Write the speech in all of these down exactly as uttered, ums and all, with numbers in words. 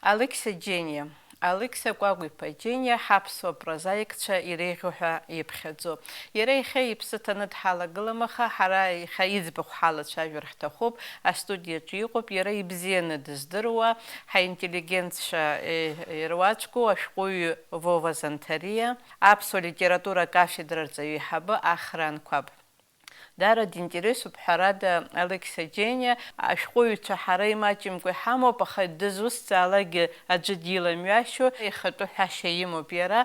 Алықьса Џьениа. Алықьса Кәагә-иԥа Џьениа ҳаԥсуа прозаикцәа иреиӷьу ҳәа иԥхьаӡоуп. Иара иахьа иԥсы ҭаны дҳалагылам, аха ҳара иахьа иӡбахә ҳалацәажәар ҳҭахуп, астудиаҿы иҟоуп, иара ибзианы дыздыруа, ҳаинтеллигентцәа, е, ируаӡәку ашәҟәыҩҩы Вова Занҭариа, аԥсуа литература акафедра арҵаҩы еиҳабы Ахра Анқәаб. Даара динтересуп, ҳәарада, Алықьса Џьениа, ашәҟәыҩҩцәа ҳара имаҷымкәа иҳамоуп, аха дызусҭцаалакгьы аӡәы диламҩашьо, ихатәы ҳәашьа имоуп иара.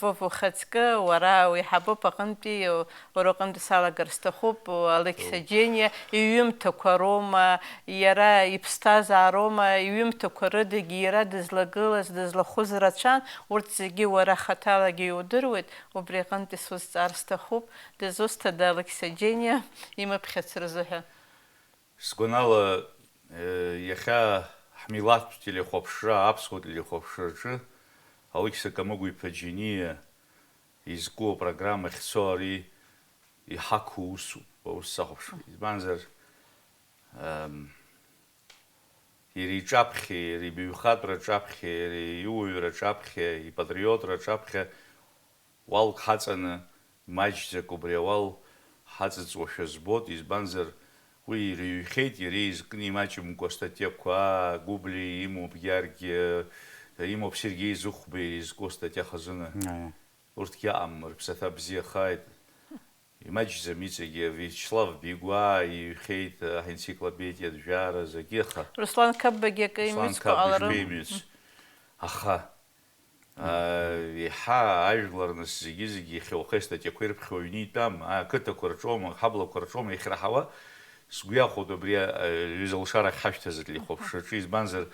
Вова, ухаҵкы, уара уеиҳабуп аҟынтәи, уара уҟынтәи салагар сҭахуп, Алықьса Џьениа иҩымҭақәа роума, иара иԥсҭазаароума, иҩымҭақәа рыдагьы иара дызлагылаз, дызлахәыз рацәан, урҭ зегьы уара хаҭалагьы иудыруеит, убри аҟынтәи сузҵаар сҭахуп. Дызусҭада Алықьса Џьениа имыԥхьац рзыҳәа? Сгәанала, э, иахьа ҳмилаҭтә телехәаԥшра, аԥсуа телехәаԥшраҿы Алықьса Камыгә-иԥа Џьениа изку апрограмма ахьцо ари иҳақу усуп, ус сахәаԥшуеит. Избанзар, эм, иара иҿаԥхьа, иара ибаҩхатәра аҿаԥхьа, иара иуаҩра аҿаԥхьа, ипатриотра аҿаԥхьа уалк ҳаҵаны, имаҷӡак убри ауал ҳаҵыҵуашәа збоит, избанзар, уи ирыҩхьеит, иара изкны имаҷымкәа астатиақәа, Гәыблиа имоуп, Георги имоуп, Сергеи Зыхәба иара изку астатиа хазына. Аиа. Урҭгьы аҟам, рыԥсаҭа бзиахааит. Имаҷӡам иҵегьы, Виачеслав Бигәаа иҩхьеит, аенциклопедиатә жәаара зегьы, аха Руслан Қапбагьы акы Руслан имҩыцкәа Қапба ҟаларым. Ишԥеимҩыц? Аха, аа, еиҳа ажәлар нас зегьы-зегьы иахьа уахеи статиақәа ирыԥхьо аҩны итәам, ақыҭақәа рҿоума, ҳаблақәа рҿоума иахьраҳауа, сгәы иахәоит убри, а, ҩыза лшарахь ҳашьҭаз ари лхәаԥшраҿы, избанзар,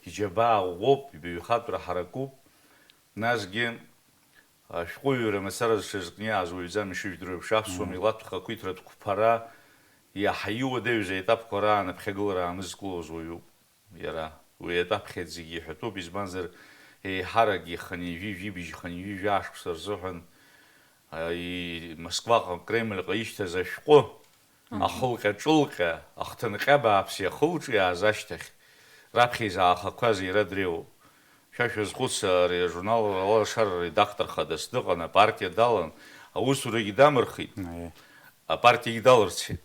иџьабаа ӷәӷәоуп, ибаҩхатәра ҳаракуп, насгьы, ашәҟәыҩҩра мацара зҽазкны иааз уаҩӡам, ишыжәдыруа еиԥш, аԥсуа Мм. милаҭтә хақәиҭратә қәԥара иаҳа иуадаҩыз аетапқәа раан аԥхьагылара аанызкылоз уаҩуп иара. Уи аетап хьеит зегьы иҳәатәуп, избанзар, еиҳарак ихынҩажәи жәибжь, хынҩажәи жәаа шықәса рзыҳәан, а, и-, Москваҟа, Кремльҟа ишьҭаз ашәҟәы, Мгм. ахылҟьа-ҿылҟьа, ахҭынҟьа бааԥс иахылҿиааз ашьҭахь, раԥхьа изаахақәаз иара дреиуоуп. Шәа шәазхәыц, ари ажурнал Алашара редактор хадас дыҟан, апартиа далан, аусурагьы дамырхит, Аиеи. апартиагьы далырцеит.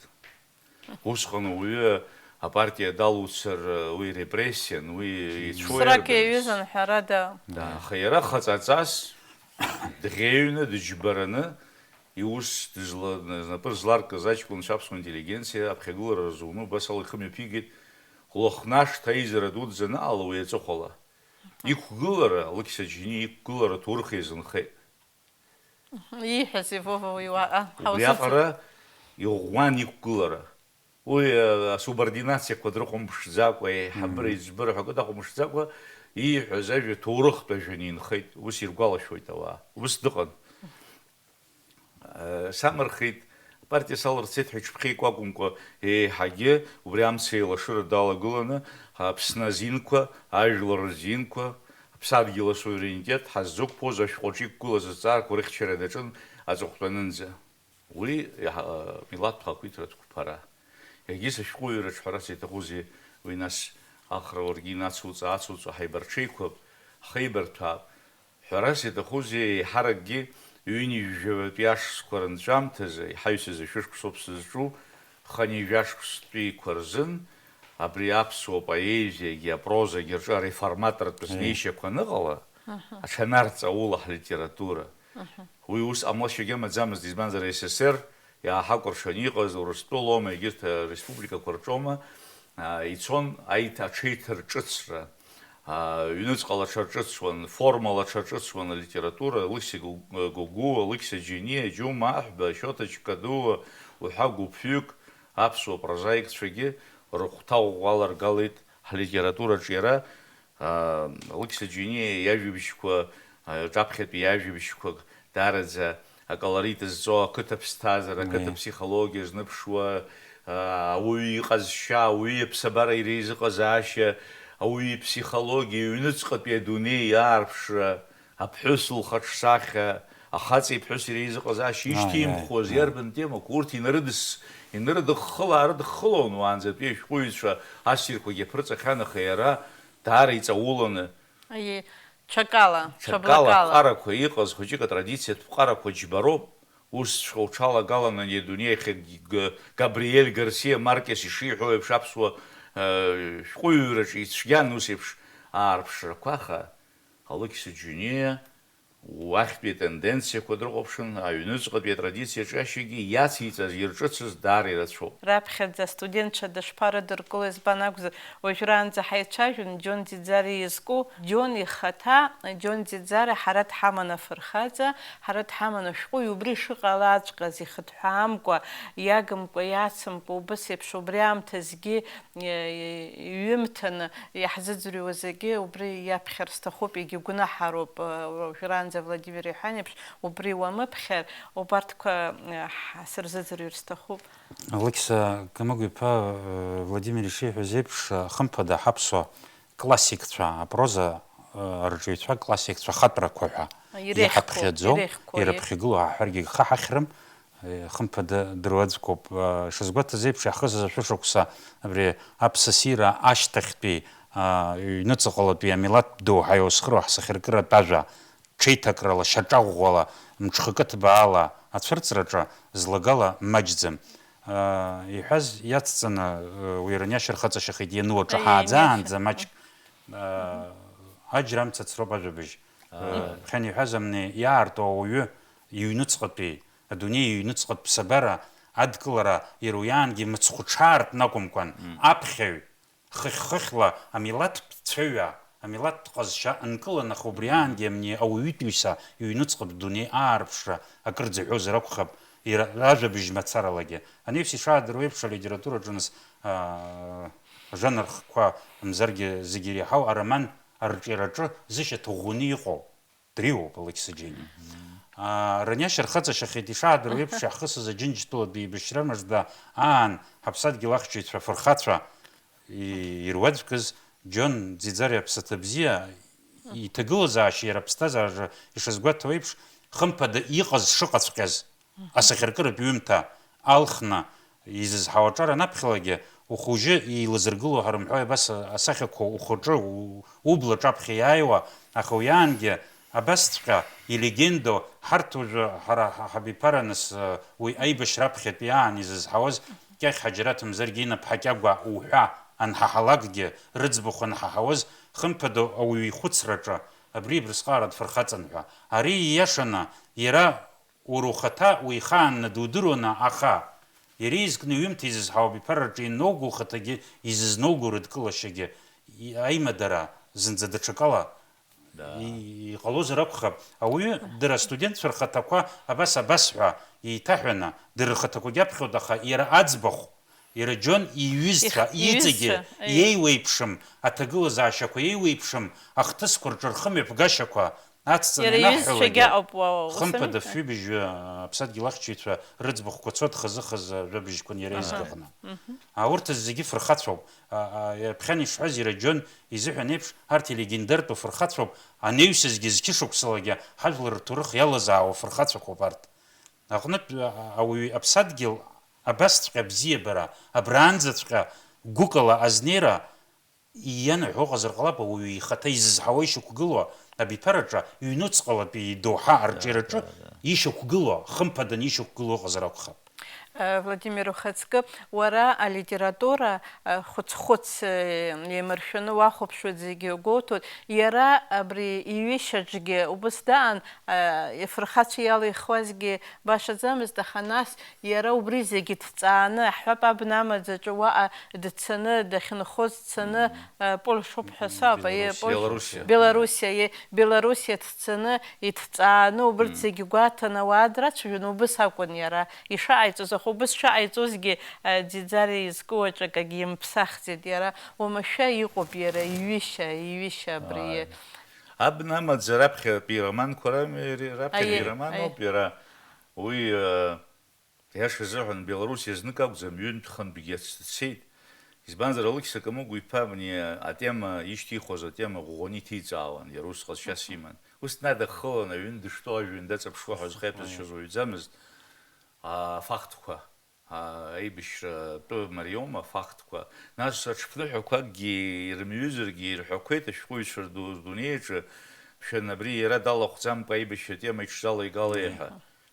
Усҟан ауаҩы апартиа далуцар, уи репрессиан, уи ицәоу Срак иарбаныз? Иаҩызан, ҳәарада. Да, аха иара хаҵаҵас дӷьеҩны, дыџьбараны, иус дызла-, знапы зларкыз аҷкәынцәа аԥсуа интеллигенциа аԥхьагылара рзуны убас ала ихы мҩаԥигеит, Лыхнашҭа аизара дуӡӡа анаҟала уи аҵыхәала. Иқәгылара, Алықьса Џьениа иқәгылара ҭоурых еизынхеит. Ииҳәази, Вова, уи уаҟа ҳаузыӡырҩ. Убриаҟара иӷәӷәан иқәгылара. Уи, э, асубординациақәа дрыхәамԥшӡакәа, еиҳабыра, Мгм. иӡбыра ҳәа акы дахәамԥшӡакәа, ииҳәаз ажәа ҭоурыхтә ажәаны инхеит. Ус иргәалашәоит ауаа. Ус дыҟан. Э, самырхит, апартиа салырцеит ҳәа иҽԥхьеикуа акәымкәа, еиҳагьы убри амца еилашыра далагыланы, Аԥсны азинқәа, ажәлар рзинқәа, аԥсадгьыл асуверенитет ҳаззықәԥоз ашәҟәаҿы иқәгылаз азҵаарақәа рыхьчара даҿын аҵыхәтәанынӡа. Уи иаҳа-, милаҭтә хақәиҭратә қәԥара. Егьыс ашәҟәыҩҩраҿ ҳәарас иаҭахузеи, уи нас Ахра уаргьы инацуҵа-ацуҵо ҳаибарҽеиқәап, ҳхеибарҭәаап. Ҳәарас иаҭахузеи, еиҳаракгьы ҩынҩажәаҩатәи ашықәсқәа рынҵәамҭазы, иҳаҩсыз ашәышықәсоуп сызҿу, хынҩажәа шықәсатәиқәа рзын абри аԥсуа поезиагьы апрозагьы рҿы ареформаторатә Аиеи. знеишьақәа аныҟала, Аҳа. аҽанарҵауло ҳлитература. Аҳа. Уи ус ҟамлашьагьы амаӡамызт, избанзар, С С С Р иааҳакәыршаны иҟаз Урыстәылоума, егьырҭ ареспубликақәа рҿоума, а, ицон аиҭ-, аҽеиҭарҿыцра, а, ҩныҵҟала аҽарҿыцуан, формала аҽарҿыцуан алитература, Алықьса Гу-, Гогәуа, Алықьса Џьениа, Џьума Аҳәба, Шьоҭа Чкадуа уҳәа гәыԥҩык аԥсуа прозаикцәагьы рыхәҭа ӷәӷәа аларгалеит ҳлитератураҿ иара, аа, Алықьса Џьениа иажәабжьқәа, аа, ҿаԥхьатәи иажәабжьқәак даараӡа аколорит зҵоу, ақыҭа ԥсҭазаара, ақыҭа Мм. ԥсихологиа зныԥшуа, аа, ауаҩы иҟазшьа, ауаҩы иԥсабара иреизыҟазаашьа, ауаҩы иԥсихологиа, иҩныҵҟатәи адунеи иаарԥшра, аԥҳәыс лхаҿсахьа, ахаҵеи аԥҳәыси реизыҟазаашьа Ааи, ишьҭимхуаз ааи, ааи. иарбан темақәа, урҭ инарыдыс-, инарыдыххыла-аарыдыххылон уаанӡатәи ашәҟәыҩҩцәа ассирқәагьы аԥырҵахьан, аха иара даара иҵауланы, Аиеи, ҽакала, ҽакала ҽаблакала. Ԥҟарақәа иҟаз хәыҷык атрадициатә ԥҟарақәа џьбароуп, усҵәҟьа уҽалагаланы ани адунеи ахь г-, г-, Габриель Гарсиа Маркес ишиҳәо еиԥш аԥсуа, э, шәҟәыҩҩраҿы ицәгьан ус еиԥш аарԥшрақәа, аха Алықьса Џьениа уахьтәи атенденциақәа дрыхәаԥшын, аҩныҵҟатәи атрадициа ҿиашьагьы иациҵаз, ирҿыцыз даара ирацәоуп. Раԥхьаӡа астудентцәа дышԥарыдыркыло, избан акәзар, уажәраанӡа ҳаицәажәон Џьон Ӡиӡариа изку, Џьон ихаҭа, Џьон Ӡиӡариа ҳара дҳаман афырхаҵа, ҳара дҳаман ашәҟәыҩҩы, убри шыҟалаҵәҟьаз ихыҭҳәаамкәа, иагымкәа, иацымкәа, убыс еиԥш убри аамҭазгьы, э, иҩымҭаны иаҳзыӡырҩуа зегьы убри иаԥхьар сҭахуп, егьи гәнаҳароуп, э, уажәраанӡа Владимир иҳәан еиԥш, убри уамыԥхьар, убарҭқәа, э, ҳ-, сырзыӡырҩыр сҭахуп. Алықьса Камыгә-иԥа, э, Владимир ишиҳәаз еиԥш, э, хымԥада, ҳаԥсуа классикцәа, апроза, э, арҿиаҩцәа классикцәа хатәрақәа ҳәа Ирехқәоу, иҳаԥхьаӡоу, ирехқәоу, ирыԥхьагылоу ҳаҳҳәаргьы гха ҳахьрым, э, хымԥада, дыруаӡәкоуп. Э, ишазгәаҭаз еиԥш, иаҳхысыз ашәышықәса абри аԥсасира ашьҭахьтәи, э, ҩныҵҟалатәи амилаҭ доуҳа иоусхыруа ҳсахьаркыратә ажәа ҽеиҭакрала, шьаҿаӷәӷәала, мҽхакы ҭбаала ацәырҵраҿы злагала маҷӡам. Э, иҳәаз иацҵаны, э, уи Раниашьа рхаҵашьахеит иану аҿы Аиеи, ҳааӡаанӡа Миша. Маҷк, э, аџьра амца ацроуп ажәабжь. Э, ԥхьан иҳәаз амни иаарту ауаҩы иҩныҵҟатәи, адунеи иҩныҵҟатә ԥсабара адкылара иара уиаангьы мыцхә ҽаартны акәымкәан, аԥхьаҩ, хыхь-хыхьла амилаҭтә цәаҩа, амилаҭтә ҟазшьа нкылан, аха убри аангьы амни ауаҩытәыҩса иҩныҵҟатә дунеи аарԥшра акыр дзаҳәозар акәхап, иара ажәабжь мацаралагьы. Анаҩс ишаадыруа еиԥш, алитератураҿы нас, аа, ажанрқәа мзаргьы зегьы иреиҳау ароман арҿиараҿы зышьаҭа ӷәӷәаны иҟоу дреиуоуп Алықьса Џьениа. Аа, Раниашьа рхаҵашьахеит, ишаадыруа еиԥш, иаҳхысыз Аџьынџьтәылатәи еибашьра мыжда аан ҳаԥсадгьыл ахьчаҩцәа, афырхацәа и-, ируаӡәкыз Џьон Ӡиӡариа аԥсаҭа бзиа иҭагылазаашьа, иара аԥсҭазаараҿы ишазгәаҭоу еиԥш, хымԥада, иҟаз шыҟаҵәҟьаз асахьаркыратә ҩымҭа алхны изызҳауа аҿар анаԥхьалагьы, ухәыжьы еилазыргыло ҳәа рымҳәои, абас асахьақәа ухаҿы, у-, убла аҿаԥхьа иааиуа, аха уи аангьы абасҵәҟьа илегендо, ҳарҭ уажәы ҳара ҳа-, ҳабиԥара нас, уи аибашьра аԥхьатәи аан изызҳауаз Кьахь Ҳаџьараҭ мзаргьы Инап Ҳакьагәа уҳәа анҳаҳалакгьы, рыӡбахә анҳаҳауаз, хымԥада, ауаҩы ихәыцраҿы абри Ибрысҟаара дфырхаҵан ҳәа. Ари ииашаны, иара уара ухаҭа уихаанны дудыруаны, аха иара изкны ҩымҭа изызҳауа абиԥараҿы иноуго ухаҭагьы изызноуго рыдкылашьагьы, и-, аимадара зынӡа даҽакала Да. И-, иҟалозар акәхап, ауаҩы дара астудентцәа рхаҭақәа абас, абас ҳәа еиҭаҳәаны, дара рхаҭақәагьы аԥхьоит, аха иара аӡбахә, иара Џьон иҩызцәа, Их-, иҵегьы иҩызцәа, еи. Иеиуеиԥшым аҭагылазаашьақәа, еиуеиԥшым ахҭысқәа рҿы рхымҩаԥгашьақәа ацҵаны Иара иҩызцәагьы ианаҳҳәалакгьы, аҟоуп уа, уа, ус хымԥада, ами? Фҩыбыжь, а, аԥсадгьыл ахьчаҩцәа рыӡбахәқәа цоит хазы-хазы жәабжьқәан иара Аҳа. Изгахны. Мгм. А, урҭ зегьы фырхацәоуп. А, а, ԥхьан ишҳәаз, иара Џьон изыҳәан еиԥш, арҭ илегендартәу фырхацәоуп, анаҩсазгьы зқьышықәсалагьы ҳажәлар рҭоурых иалазаауа фырхацәақәоуп арҭ. Аҟнытә, а, ауаҩы аԥсадгьыл абасҵәҟьа абзиабара, абраанӡаҵәҟьа гәыкала азнеира ианаҳәо ыҟазар ҟалап, ауаҩы ихаҭа изызҳауа ишьақәгылоу абиԥараҿы, ҩнуҵҟалатәи идоуҳа арҿиараҿы Да, да, да. Ишьақәгылоу, хымԥаданы ишьақәгылоу ыҟазар акәхап. Э, Владимир, ухаҵкы, уара алитература, э, хәыц-хәыц, э, еимыршәаны уахәаԥшуеит, зегьы угәоуҭоит. Иара абри иҩышьаҿгьы убыс даан, э, ифырхацәа иалихуазгьы башаӡамызт, аха нас иара убри зегьы дҭҵааны, аҳәап, абна амаӡаҿы уаҟа дцаны, дахьынхоз дцаны, Мгм. Э, Польшоуп ҳәа сауп, аиеи, Белоруссиа. Польша. Белоруссиа. Белоруссиа, аиеи, Белоруссиа дцаны, иҭҵааны, убырҭ Мм. Зегьы гәаҭаны ауаа драцәажәон, убыс акәын иара ишаҟаиҵоз, аха убыс шаҟаиҵозгьы, э, Ӡиӡариа изку аҿы акагьы имԥсахӡеит иара, уамашәа иҟоуп иара иҩышьа, иҩышьа абри. Ааи. Абна амаӡа раԥхьатәи ироманқәа рами, ри-, раԥхьатәи Аиеи, ироманоуп аиеи. Иара, уи, э, Иаша азыҳәан, Белоруссиа знык акәӡам, ҩынтә-хынтәгьы ацәцеит. Избанзар, Алықьса Камыгә-иԥа абни атема, ишьҭихуаз атема ӷәӷәаны иҭиҵаауан, иара ус ҟазшьас иман. Ус днадыххылан, аҩны дыштәоу ажәҩан даҵаԥшуа ҳәа зхы иаԥызшьоз уаҩӡамызт, афактқәа. Аибашьратәы мариоума афактқәа? Нас аҽԥныҳәақәакгьы ирымҩызаргьы ирҳәақәеит ашәҟәыҩҩцәа рду-, рдунеиаҿы, мшәан, абри иара далахәӡамкәа аибашьра атема иҽзалаигала Уи. ҳәа.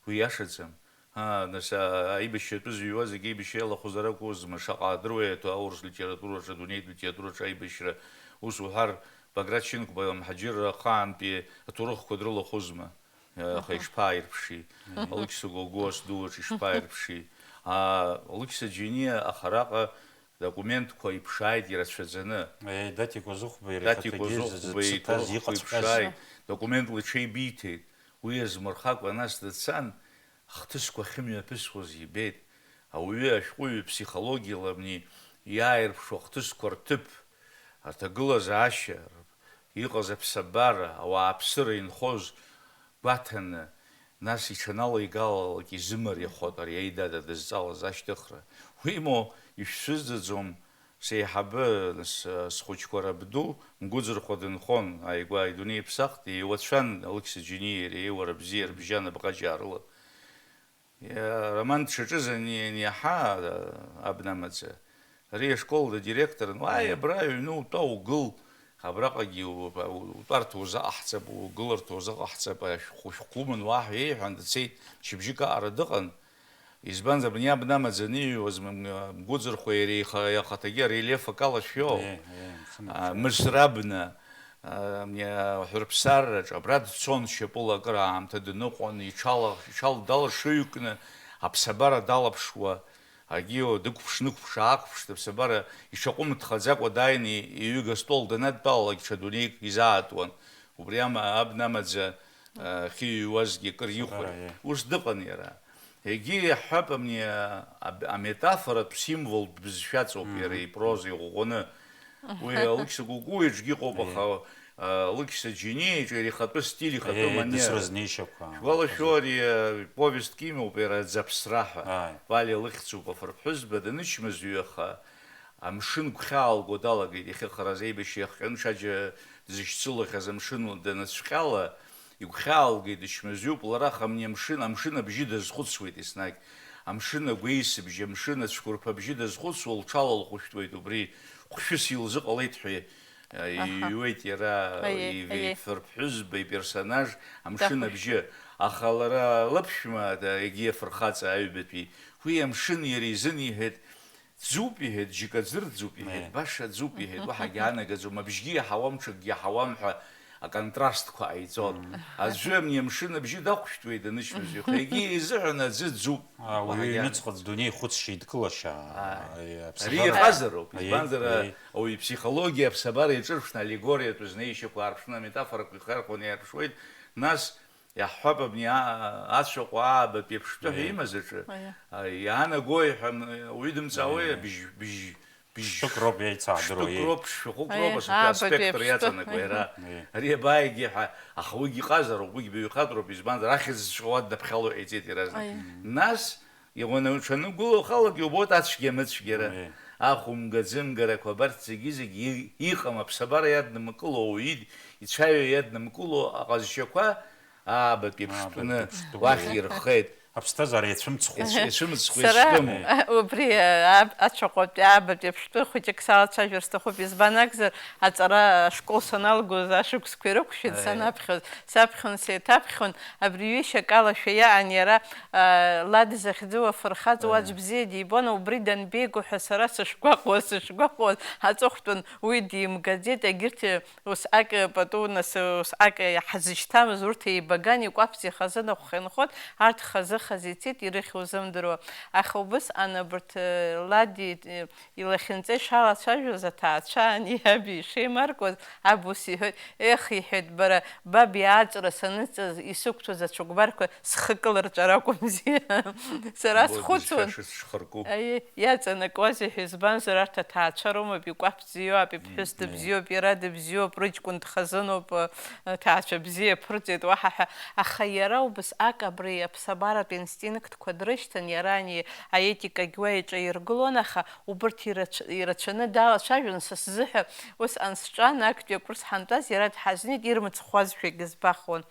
Уи иашаӡам. Аа, нас, а, аибашьратәы зыҩуа зегьы аибашьра иалахәызар акәызма? Шаҟа адыруеи аҭ-, аурыс литератураҿы, адунеитә литератураҿы аибашьра, ус уҳәар, Баграт Шьынқәба амҳаџьырра ахаантәи аҭоурыхқәа дрылахәызма? Аха Аха. ишԥааирԥши? Мгм. Алықьса Гогәуа сдуаҿ ишԥааирԥши? Аа, Алықьса Џьениа ахараҟа документқәа иԥшааит ирацәаӡаны. Е, Даҭикәа Зыхәба иара Даҭикәа ихаҭагьы Зыхәба зыццаказ иҭоурыхқәа иҟаҵәҟьаз. иԥшааит, документла иҽеибиҭеит. Уи азмырхакәа нас дцан, ахҭысқәа ахьымҩаԥысуаз ибеит. Ауаҩы ашәҟәыҩҩы ԥсихологиала абни иааирԥшуа ахҭысқәа рҭыԥ, аҭагылазаашьа, иҟаз аԥсабара, ауааԥсыра инхоз гәаҭаны, нас иҽаналеигалалак изымариахоит ари аидада дызҵалаз ашьҭыхра. Уимоу, ишәцәызӡаӡом, сеиҳабы, нас, схәыҷқәа рабду Мгәыӡырхәа дынхон, ааигәа идунеи иԥсахт, еиуацәан Алықьса Џьениеи иареи, уара бзиа, рыбжьан абӷаџьаа рыла. Иа-, Роман дшаҿыз ани-, аниаҳа, а, абна амаӡа, ари ашкол директорын, уааи, Мгм. абра аҩны утәа угыл, абраҟагьы у-, у-, утәарҭа узаҟаҳҵап, угыларҭа узаҟаҳҵап, ашәҟәы шәҟәы уман уа ҳәа иеиҳәан дцеит, шьыбжьык аҟара дыҟан. Избанзар, абни абна амаӡа аниҩуаз, м-, м-, Мгәыӡырхәа иареи иаха-, иахаҭагьы арельеф акала шәиоу. Е, е, мцымыԥшааит. А, Мысра абна. Ҳәырԥсарраҿ, абра дцон шьапыла акыр аамҭа дныҟәон, иҽала-, иҽал-, далашыҩкны аԥсабара далаԥшуа, агьио дықәԥш-нықәԥш-аақәԥшт, аԥсабара иҽаҟәымҭхаӡакәа дааины иҩыга астол данадтәалалак ҽа дунеик изаатуан, убри ама-, абна амаӡа, а, ахьыҩуазгьы акыр ихәар, Абара, е. ус дыҟан иара. Егьи иаҳҳәап, амни, а, а, аметафоратә символтә бызшәаҵоуп Мгм. иара ипроза иӷәӷәаны. Уи Алықьса Кәыкәуеиҿгьы ыҟоуп, Аиеи. аха, а, Алықьса Џьениеиҿ иара ихатәы стиль, ихатәы Аиеи, манера. Дысрызнеишьақәа. Шәгәалашәо, ари, а, повестк имоуп иара, Аӡаԥсра ҳәа. Ааи. Валиа лыхьӡуп афырԥҳәызба, данычмазаҩ, аха амшын гәхьаалго далагеит, иахьа хараз аибашьра иахҟьаны ҽаџьара дызшьцылахьаз амшын даныцәҟьала, игәхьаалгеит, дычмазаҩуп лара, аха амни амшын, амшын абжьы дазхәыцуеит еснагь. Амшын агәеисыбжь, амшын ацәқәырԥ абжьы дазхәыцуа лҽалалхәышәтәуеит, убри хәшәыс илзыҟалеит ҳәа, э, Аҳа. иҩуеит иара, Аиеи, ив-, аиеи. ифырԥҳәызба иперсонаж амшын Дахәышәтәуп. абжьы. Аха лара лыԥшәма, да, егьи афырхаҵа аҩбатәи, уи амшын иара изын иҳәеит, Ӡуп, иҳәеит, џьыка ӡырӡуп, иҳәеит, Е. баша ӡуп, иҳәеит, уаҳагьы аанагаӡом, абжьгьы иаҳауам, ҽакгьы иаҳауам ҳәа аконтрастқәа ҟаиҵон. Мм. Аӡәы амни амшын абжьы дақәшәтәуеит анычмазаҩ, аха егьи изыҳәан аӡы ӡуп, А, уаҳагьы уаҩы аанагаӡом. Иҩныҵҟа дунеи ихәыцшьа идкылашьа, Ааи. Ари аԥсабара. Иҟазароуп, Аиеи, избанзар, аиеи. ауаҩы иԥсихологиа аԥсабара иаҿырԥшны аллегориатә знеишьақәа аарԥшны, аметафорақәа ихархәаны иаарԥшуеит, нас Иаҳҳәап, абни а-, ацәаҟәа аабатәи аԥштәы ҳәа Аиеи. имаз аҿы, Аиеи. а, иаанагои ҳәа, м, уаҩы дымҵаауеи, Аиеи. быжь, быжь, быжь Ԥштәык роуп еицаадыруа, ԥштәык ии. роуп, шәҟәык Аиеи, роуп, асофи аабатәи аспектр аԥштәы. иаҵанакуа иара. Аиеи. Ари абааигеи ҳәа, аха уигьы иҟазароуп, уигьы баҩхатәроуп, избанзар, ахьӡ зҵәуа днаԥхьало иҟаиҵеит иаразнак. Аиеи. Нас, иуана уҽаныгәылоу халагьы убоит ацәгьа-мыцәгьара, Аиеи. ахәымга-ӡымгарақәа, абарҭ зегьы-зегьы и-, иҟам аԥсабара иаднымкыло, ауаҩы ицәаҩа иаднымкыло аҟазшьақәа, Аабатәи аԥштәны Аабатәи аԥштәы уахь уи. ирхеит. Аԥсҭазаара иацәымцхәуп. Ицә-, ицәымцхәу Сара ицәтәым. убри, а, ацәаҟәатәи аабатәи аԥштәы хәыҷык салацәажәар сҭахуп, избан акәзар, аҵара ашкол саналгоз ашықәсқәа ирықәшәеит, Аиеи. санаԥхьоз, саԥхьон, сеиҭаԥхьон, абри ҩышьак алашәа иаан иара, а, Лад захьӡу афырхаҵа, Аиеи. уаӡә бзиа дибон, убри данбеиго ҳәа сара сышгәаҟуаз, сышгәаҟуаз, аҵыхәтәан уи димгаӡеит, егьырҭ, Усҟак пату, нас, усҟак иҳазышьҭамыз урҭ еибаган, икәаԥӡа ихазы нахәхьынхоит, арҭ хазы-хазы ицеит, ирыхьуа узымдыруа. Аха убысҟан абарҭ, э, Лади, э, илахьынҵа ишалацәажәоз аҭаацәа ани иаби ишеимаркуаз, аб ус иҳәоит, Ех, иҳәеит, бара, баб иааҵра саныҵаз исықәтәаз ацәыкәбарқәа схы кылырҵәар акәымзи. Сара Бо-, схәыцуан. бызшәа шышхырку. Аиеи, иаҵанакуазеи ҳәа, избанзар, арҭ аҭаацәа роума, икәаԥ бзиоуп, иԥҳәыс Мм. дыбзиоуп, иара дыбзиоуп, рыҷкәын дхазыноуп, э, аҭаацәа бзиа ԥырҵәеит, уаҳа ҳәа. Аха иара убасҟак абри аԥсабаратә инстинктқәа дрышьҭан, иара ани аетикагь уа иҿаиргылон, аха убырҭ ирацә-, ирацәаны далацәажәон, са сзыҳәа усҟан сҿан, актәи акурс ҳантәаз, иара дҳазнеит, ирмыцхәуазшәагьы збахуан.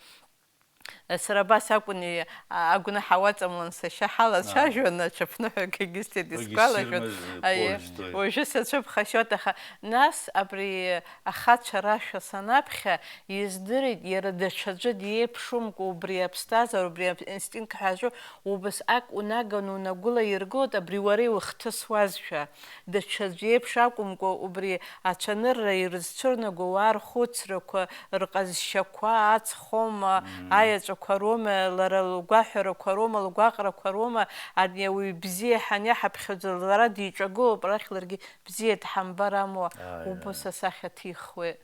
Сара абас акәын, а, агәнаҳа уаҵамлан сашьа ҳалацәажәон, аҽыԥныҳәа акгьы сҭеит, исгәалашәон. Аиеи, уажәы сацәыԥхашьоит, аха нас абри ахацәа рашәа санаԥхьа, издырит, иара даҽаӡәы диеиԥшумкәа убри аԥсҭазаара, убри аинстинкт ҳәа азҿу, убасҟак унаганы унагәылаиргылоит, абри уара иухҭысуазшәа. Даҽаӡә иеиԥш акәымкәа, убри ацәанырра ирызцәырнаго ауаа рхәыцрақәа, рҟазшьақәа, аҵхома, аеҵәақәа роума, лара лгәаҳәарақәа роума, лгәаҟрақәа роума, ани ауаҩ бзиа ҳаниаҳаԥхьаӡо, лара диҿагылоуп, арахь ларгьы бзиа дҳамбар амуа, убыс асахьа ҭихуеит.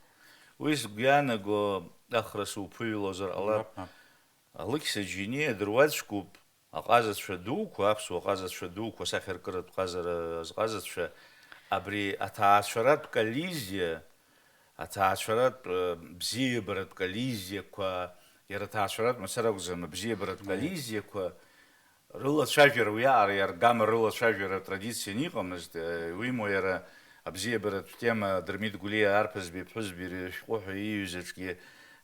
Уи сгәы иаанаго, Ахра суԥыҩлозар ҟалап. Мап, мап. Алықьса Џьениа дыруаӡәкуп, аҟазацәа дуқәа, аԥсуа ҟазацәа дуқәа, асахьаркыратә ҟазара азҟазацәа, абри аҭаацәаратә коллизиа, аҭаацәаратә, э, бзиабаратә коллизиақәа, иара аҭаацәаратә мацара акәӡам, абзиабаратә Мм. коллизиақәа рылацәажәара, уи аҟара иаргама рылацәажәара традицианы иҟамызт, э, уимоу иара абзиабаратә тема Дырмит Гәлиа арԥызбеи ԥҳәызбеи рышәҟәы ҳәа ииҩыз аҿгьы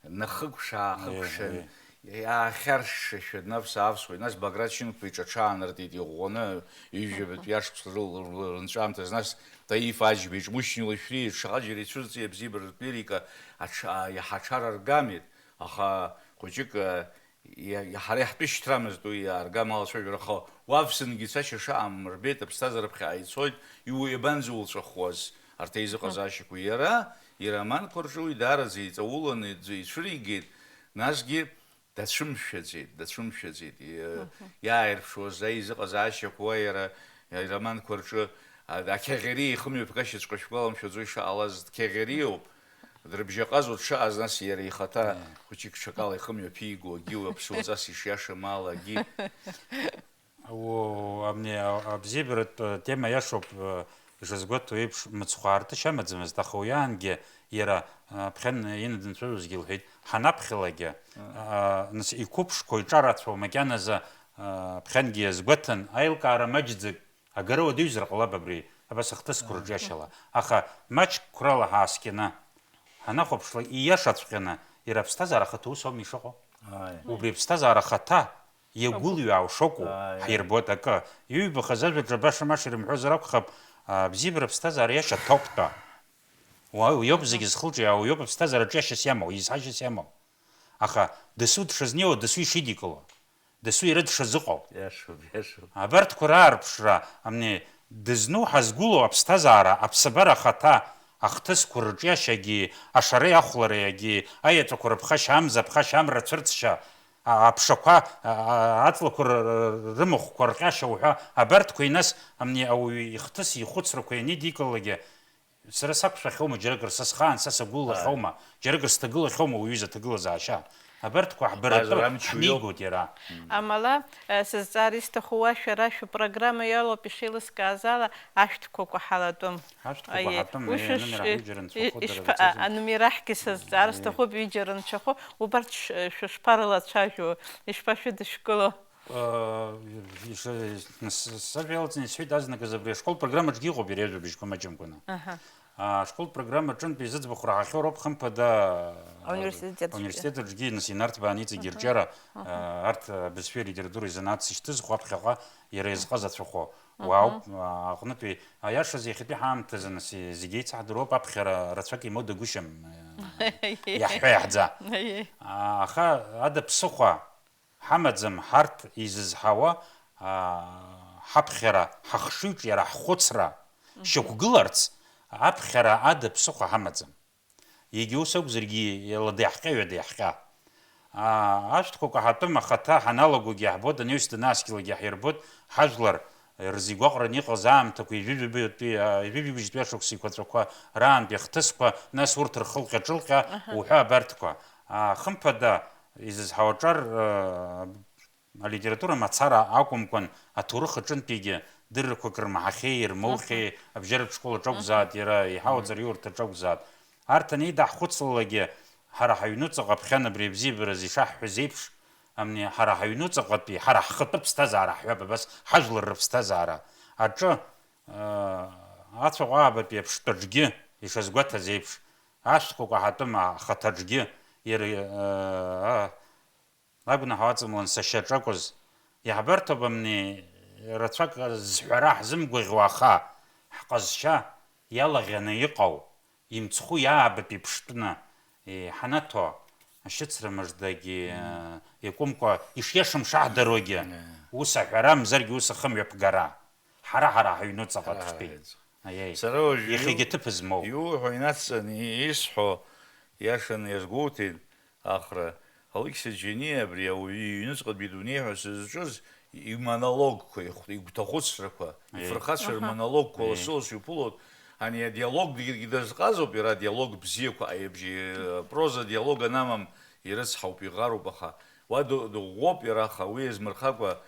нахыкәша-аахыкәшан, Еи, еи. Иаахьаршшашәа днавс-аавсуеит, нас Баграт Шьынқәба иҿы аҽаанартит, иӷәӷәаны, ҩажәабатәи ашықәс рыл-, рыл-, рынҵәамҭаз, нас Таиф Аџьба иҿы Мушьни Лашәриа иҿы шаҟа џьара ицәырҵи абзиабаратә лирика аҽа-, иаҳа аҽараргамеит, аха хәыҷык, а, иа-, иа-, ҳара иаҳтәышьҭрамызт уи иааргам алацәажәара, аха уавсангьы цашьа шаҟам рбеит, аԥсҭазаара ԥхьаҟа ицоит, иу-, иабанӡаулҵәахуаз арҭ аизыҟазаашьақәа? Иара ироманқәа рҿы уи даараӡа иҵауланы иӡ-, ицәыригеит, насгьы дацәымшәаӡеит, дацәымшәаӡеит. Иа-, Мгм. Иааирԥшуаз аизыҟазаашьақәа уа иара ироманқәа рҿы, а, ақьаӷьариа ихымҩаԥгашьаҵәҟьа шәгәаламшәаӡои шаҟалаз, дқьаӷьариоуп, дрыбжьаҟазоуп дшаҟаз, нас иара ихаҭа Мм. хәыҷык ҽакала ихымҩаԥигоу, агьи уи аԥсуаҵас ишиашам ала, агьи. О, амни, а, абзиабаратә, э, тема иашоуп, э, ишазгәаҭоу еиԥш, мыцхә аартышьа амаӡамызт, аха уи аангьы иара, э, ԥхьан инадынцәажәозгьы лҳәеит, ҳанаԥхьалакгьы, Мм. а, нас иқәыԥшқәоу иҿарацәоу макьаназы, а, ԥхьангьы иазгәаҭан, аилкаара маҷӡак агара уадаҩзар ҟалап абри, абас ахҭысқәа рҿиашьала. Аха маҷк қәрала ҳааскьаны ҳанахәаԥшла, ииашаҵәҟьаны, иара аԥсҭазаара ахаҭа ус аума ишыҟоу? Ааи. Убри аԥсҭазаара ахаҭа иагәылҩаау шакәу Ааи, ааи. ҳирбоит акы. Иҩбахаз ажәаҿы баша-маша ирымҳәозар акәхап, а, абзиабара аԥсҭазаара иашаҭоуп ҳәа. Уа-, уиоуп зегьы зхылҿиаау, уиоуп аԥсҭазаара ҿиашьас иамоу, изҳашьас иамоу. Аха дасу дшазнеиуа, дасу ишидикыло, дасу иара дшазыҟоу. Иашоуп, иашоуп. Абарҭқәа раарԥшра, амни, дызну ҳазгәылоу аԥсҭазаара, аԥсабара ахаҭа, ахҭысқәа рыҿиашьагьы, ашареи ахәлареи агьи, аеҵәақәа рыԥхашьа, амза аԥхашьа, амра цәырҵшьа, а-, аԥшақәа, а-, а-, аҵлақәа р-, р-, рымахәқәа рҟьашьа уҳәа, абарҭқәеи нас, амни, ауаҩы ихҭыс ихәыцрақәа ианидикылалакгьы, сара сақәшәахьоума, џьаракыр са схаан, са сагәылахьоума, џьаракыр сҭагылахьоума уи аҩыза аҭагылазаашьа? Абарҭқәа ҳбаратәы Ҟазара амчу иоуп. Ҳнеигоит иара. Амала, э, сызҵаар исҭаху уа шәара шәу программа иалоуп, ишеилыскааз ала, ашәҭқәа кәаҳалатәым. Ашәҭқәа Аиеи. Кәаҳатәым, Уи аиеи, шәыш-, анымҩа ишп-, ҳҩыџьара нцәахәы дара ишԥа-, рацәаҩызаҩ. Анымҩа рахьгьы сызҵаар Аиеи. Сҭахуп, ҩыџьара нцәахәы, убарҭ ш-, шәышԥарылацәажәо, ишԥашәыдышәкыло? Э, иш-, с-, сажәа иалҵны исҳәеит, азныказ абри ашкол программаҿгьы иҟоуп иара иажәабжьқәа маҷымкәаны. Аҳа. А, ашкол программа аҿынтә изыӡбахә раҳахьоу роуп, хымԥада, Ауниверситет аҿгьы. Ауниверситет аҿгьы, нас, инарҭбааны иҵегьы Аҳа. Ирҿиара, Аҳа. А, арҭ, а, абызшәеи алитературеи занааҭс ишьҭызхуа аԥхьаҟа иара иазҟазацәахо Аҳа. Уаауп, а, аҟнытәи, аиашаз иахьатәи ҳаамҭазы, нас, и-, зегьы еицаҳдыруа ауп, аԥхьара рацәак имоудаҩгәышьам, э, Аиеи. Иаҳҳәа иаҳӡа. Аиеи. А, аха ада ԥсыхәа ҳамаӡам ҳарҭ изызҳауа, аа, ҳаԥхьара, ҳахшыҩҿиара, ҳхәыцра Мгм. шьақәгыларц, аԥхьара ада ԥсыхәа ҳамаӡам. Егьа ус акәзаргьы, лада иаҳҟьа, ҩада иаҳҟьа. Аа, ашәҭқәа каҳатәым ахаҭа ҳаналагогьы иаҳбоит, анаҩс данааскьалакгьы иаҳирбоит, ҳажәлар рзы игәаҟраны иҟаз аамҭақәа, ҩажәи жәабатәи, аа, ҩажәи жәибжьтәи ашықәс еиқәаҵәақәа раантәи ахҭысқәа, нас урҭ рхылҟьа-ҿылҟьа Аҳа. Уҳәа абарҭқәа. Аа, хымԥада, изызҳауа аҿар, аа, алитература мацара акәымкәан, аҭоурых аҿынтәигьы дыррақәак рмаҳахьеи, ирмоухьеи, Мгм. абжьаратә школ аҿы Мгм. акәзааит, иара еиҳау Мгм. аҵараиурҭа аҿы акәзааит. Арҭ анеидаҳхәыцлалакгьы, ҳара ҳаҩнуҵаҟа ԥхьан абри абзиабараз ишаҳҳәаз еиԥш, амни, ҳара ҳаҩнуҵаҟатәи, ҳара ҳхатәы ԥсҭазаара ҳҳәап, абас, ҳажәлар рыԥсҭазаара аҿы, аа, ацәаҟәаабатәи аԥштәаҿгьы, ишазгәаҭаз еиԥш, ашәҭқәа каҳатәым ахаҭаҿгьы, иара, аа, Агәнаҳа уаҵамлан, сашьа, ҿакәыз. Иаҳбарҭоуп амни, рацәак зҳәара ҳзымгәаӷьуа, аха ҳҟазшьа иалаӷьаны иҟоу, имцхәы иаабатәи ԥштәны, е, ҳанаҭо, ашьыцра мыждагьы, э, иакәымкәа, ишиашам шаҳдаруагьы, Е. ус аҳәара, мзаргьы ус ахымҩаԥгара. Ҳара-ҳара ҳаҩнуҵаҟа Ҳара-ҳара дтәеит. ҳаҩнуҵаҟа. Аиеи. Сара уажә Иахьагьы иу-, ҭыԥ змоу. Иуҳәо инацҵаны исҳәо иашаны иазгәоуҭеит Ахра, Алықьса Џьениа абри ауаҩы иҩныҵҟатәи дунеи ҳәа сызҿыз имонологқәа, ихә-, игәҭахәыцрақәа, Аиеи. ифырхацәа Аҳа. рмонологқәа Аиеи. лассы-лассы иԥылоит. Ани адиалог дагьы дазҟазоуп, иара адиалог бзиақәа, аибжьы, апроза диалог анамам, ирыцҳауп, иӷаруп, аха уа ду-, дыӷәӷәоуп иара, аха уи иазмырхакәа,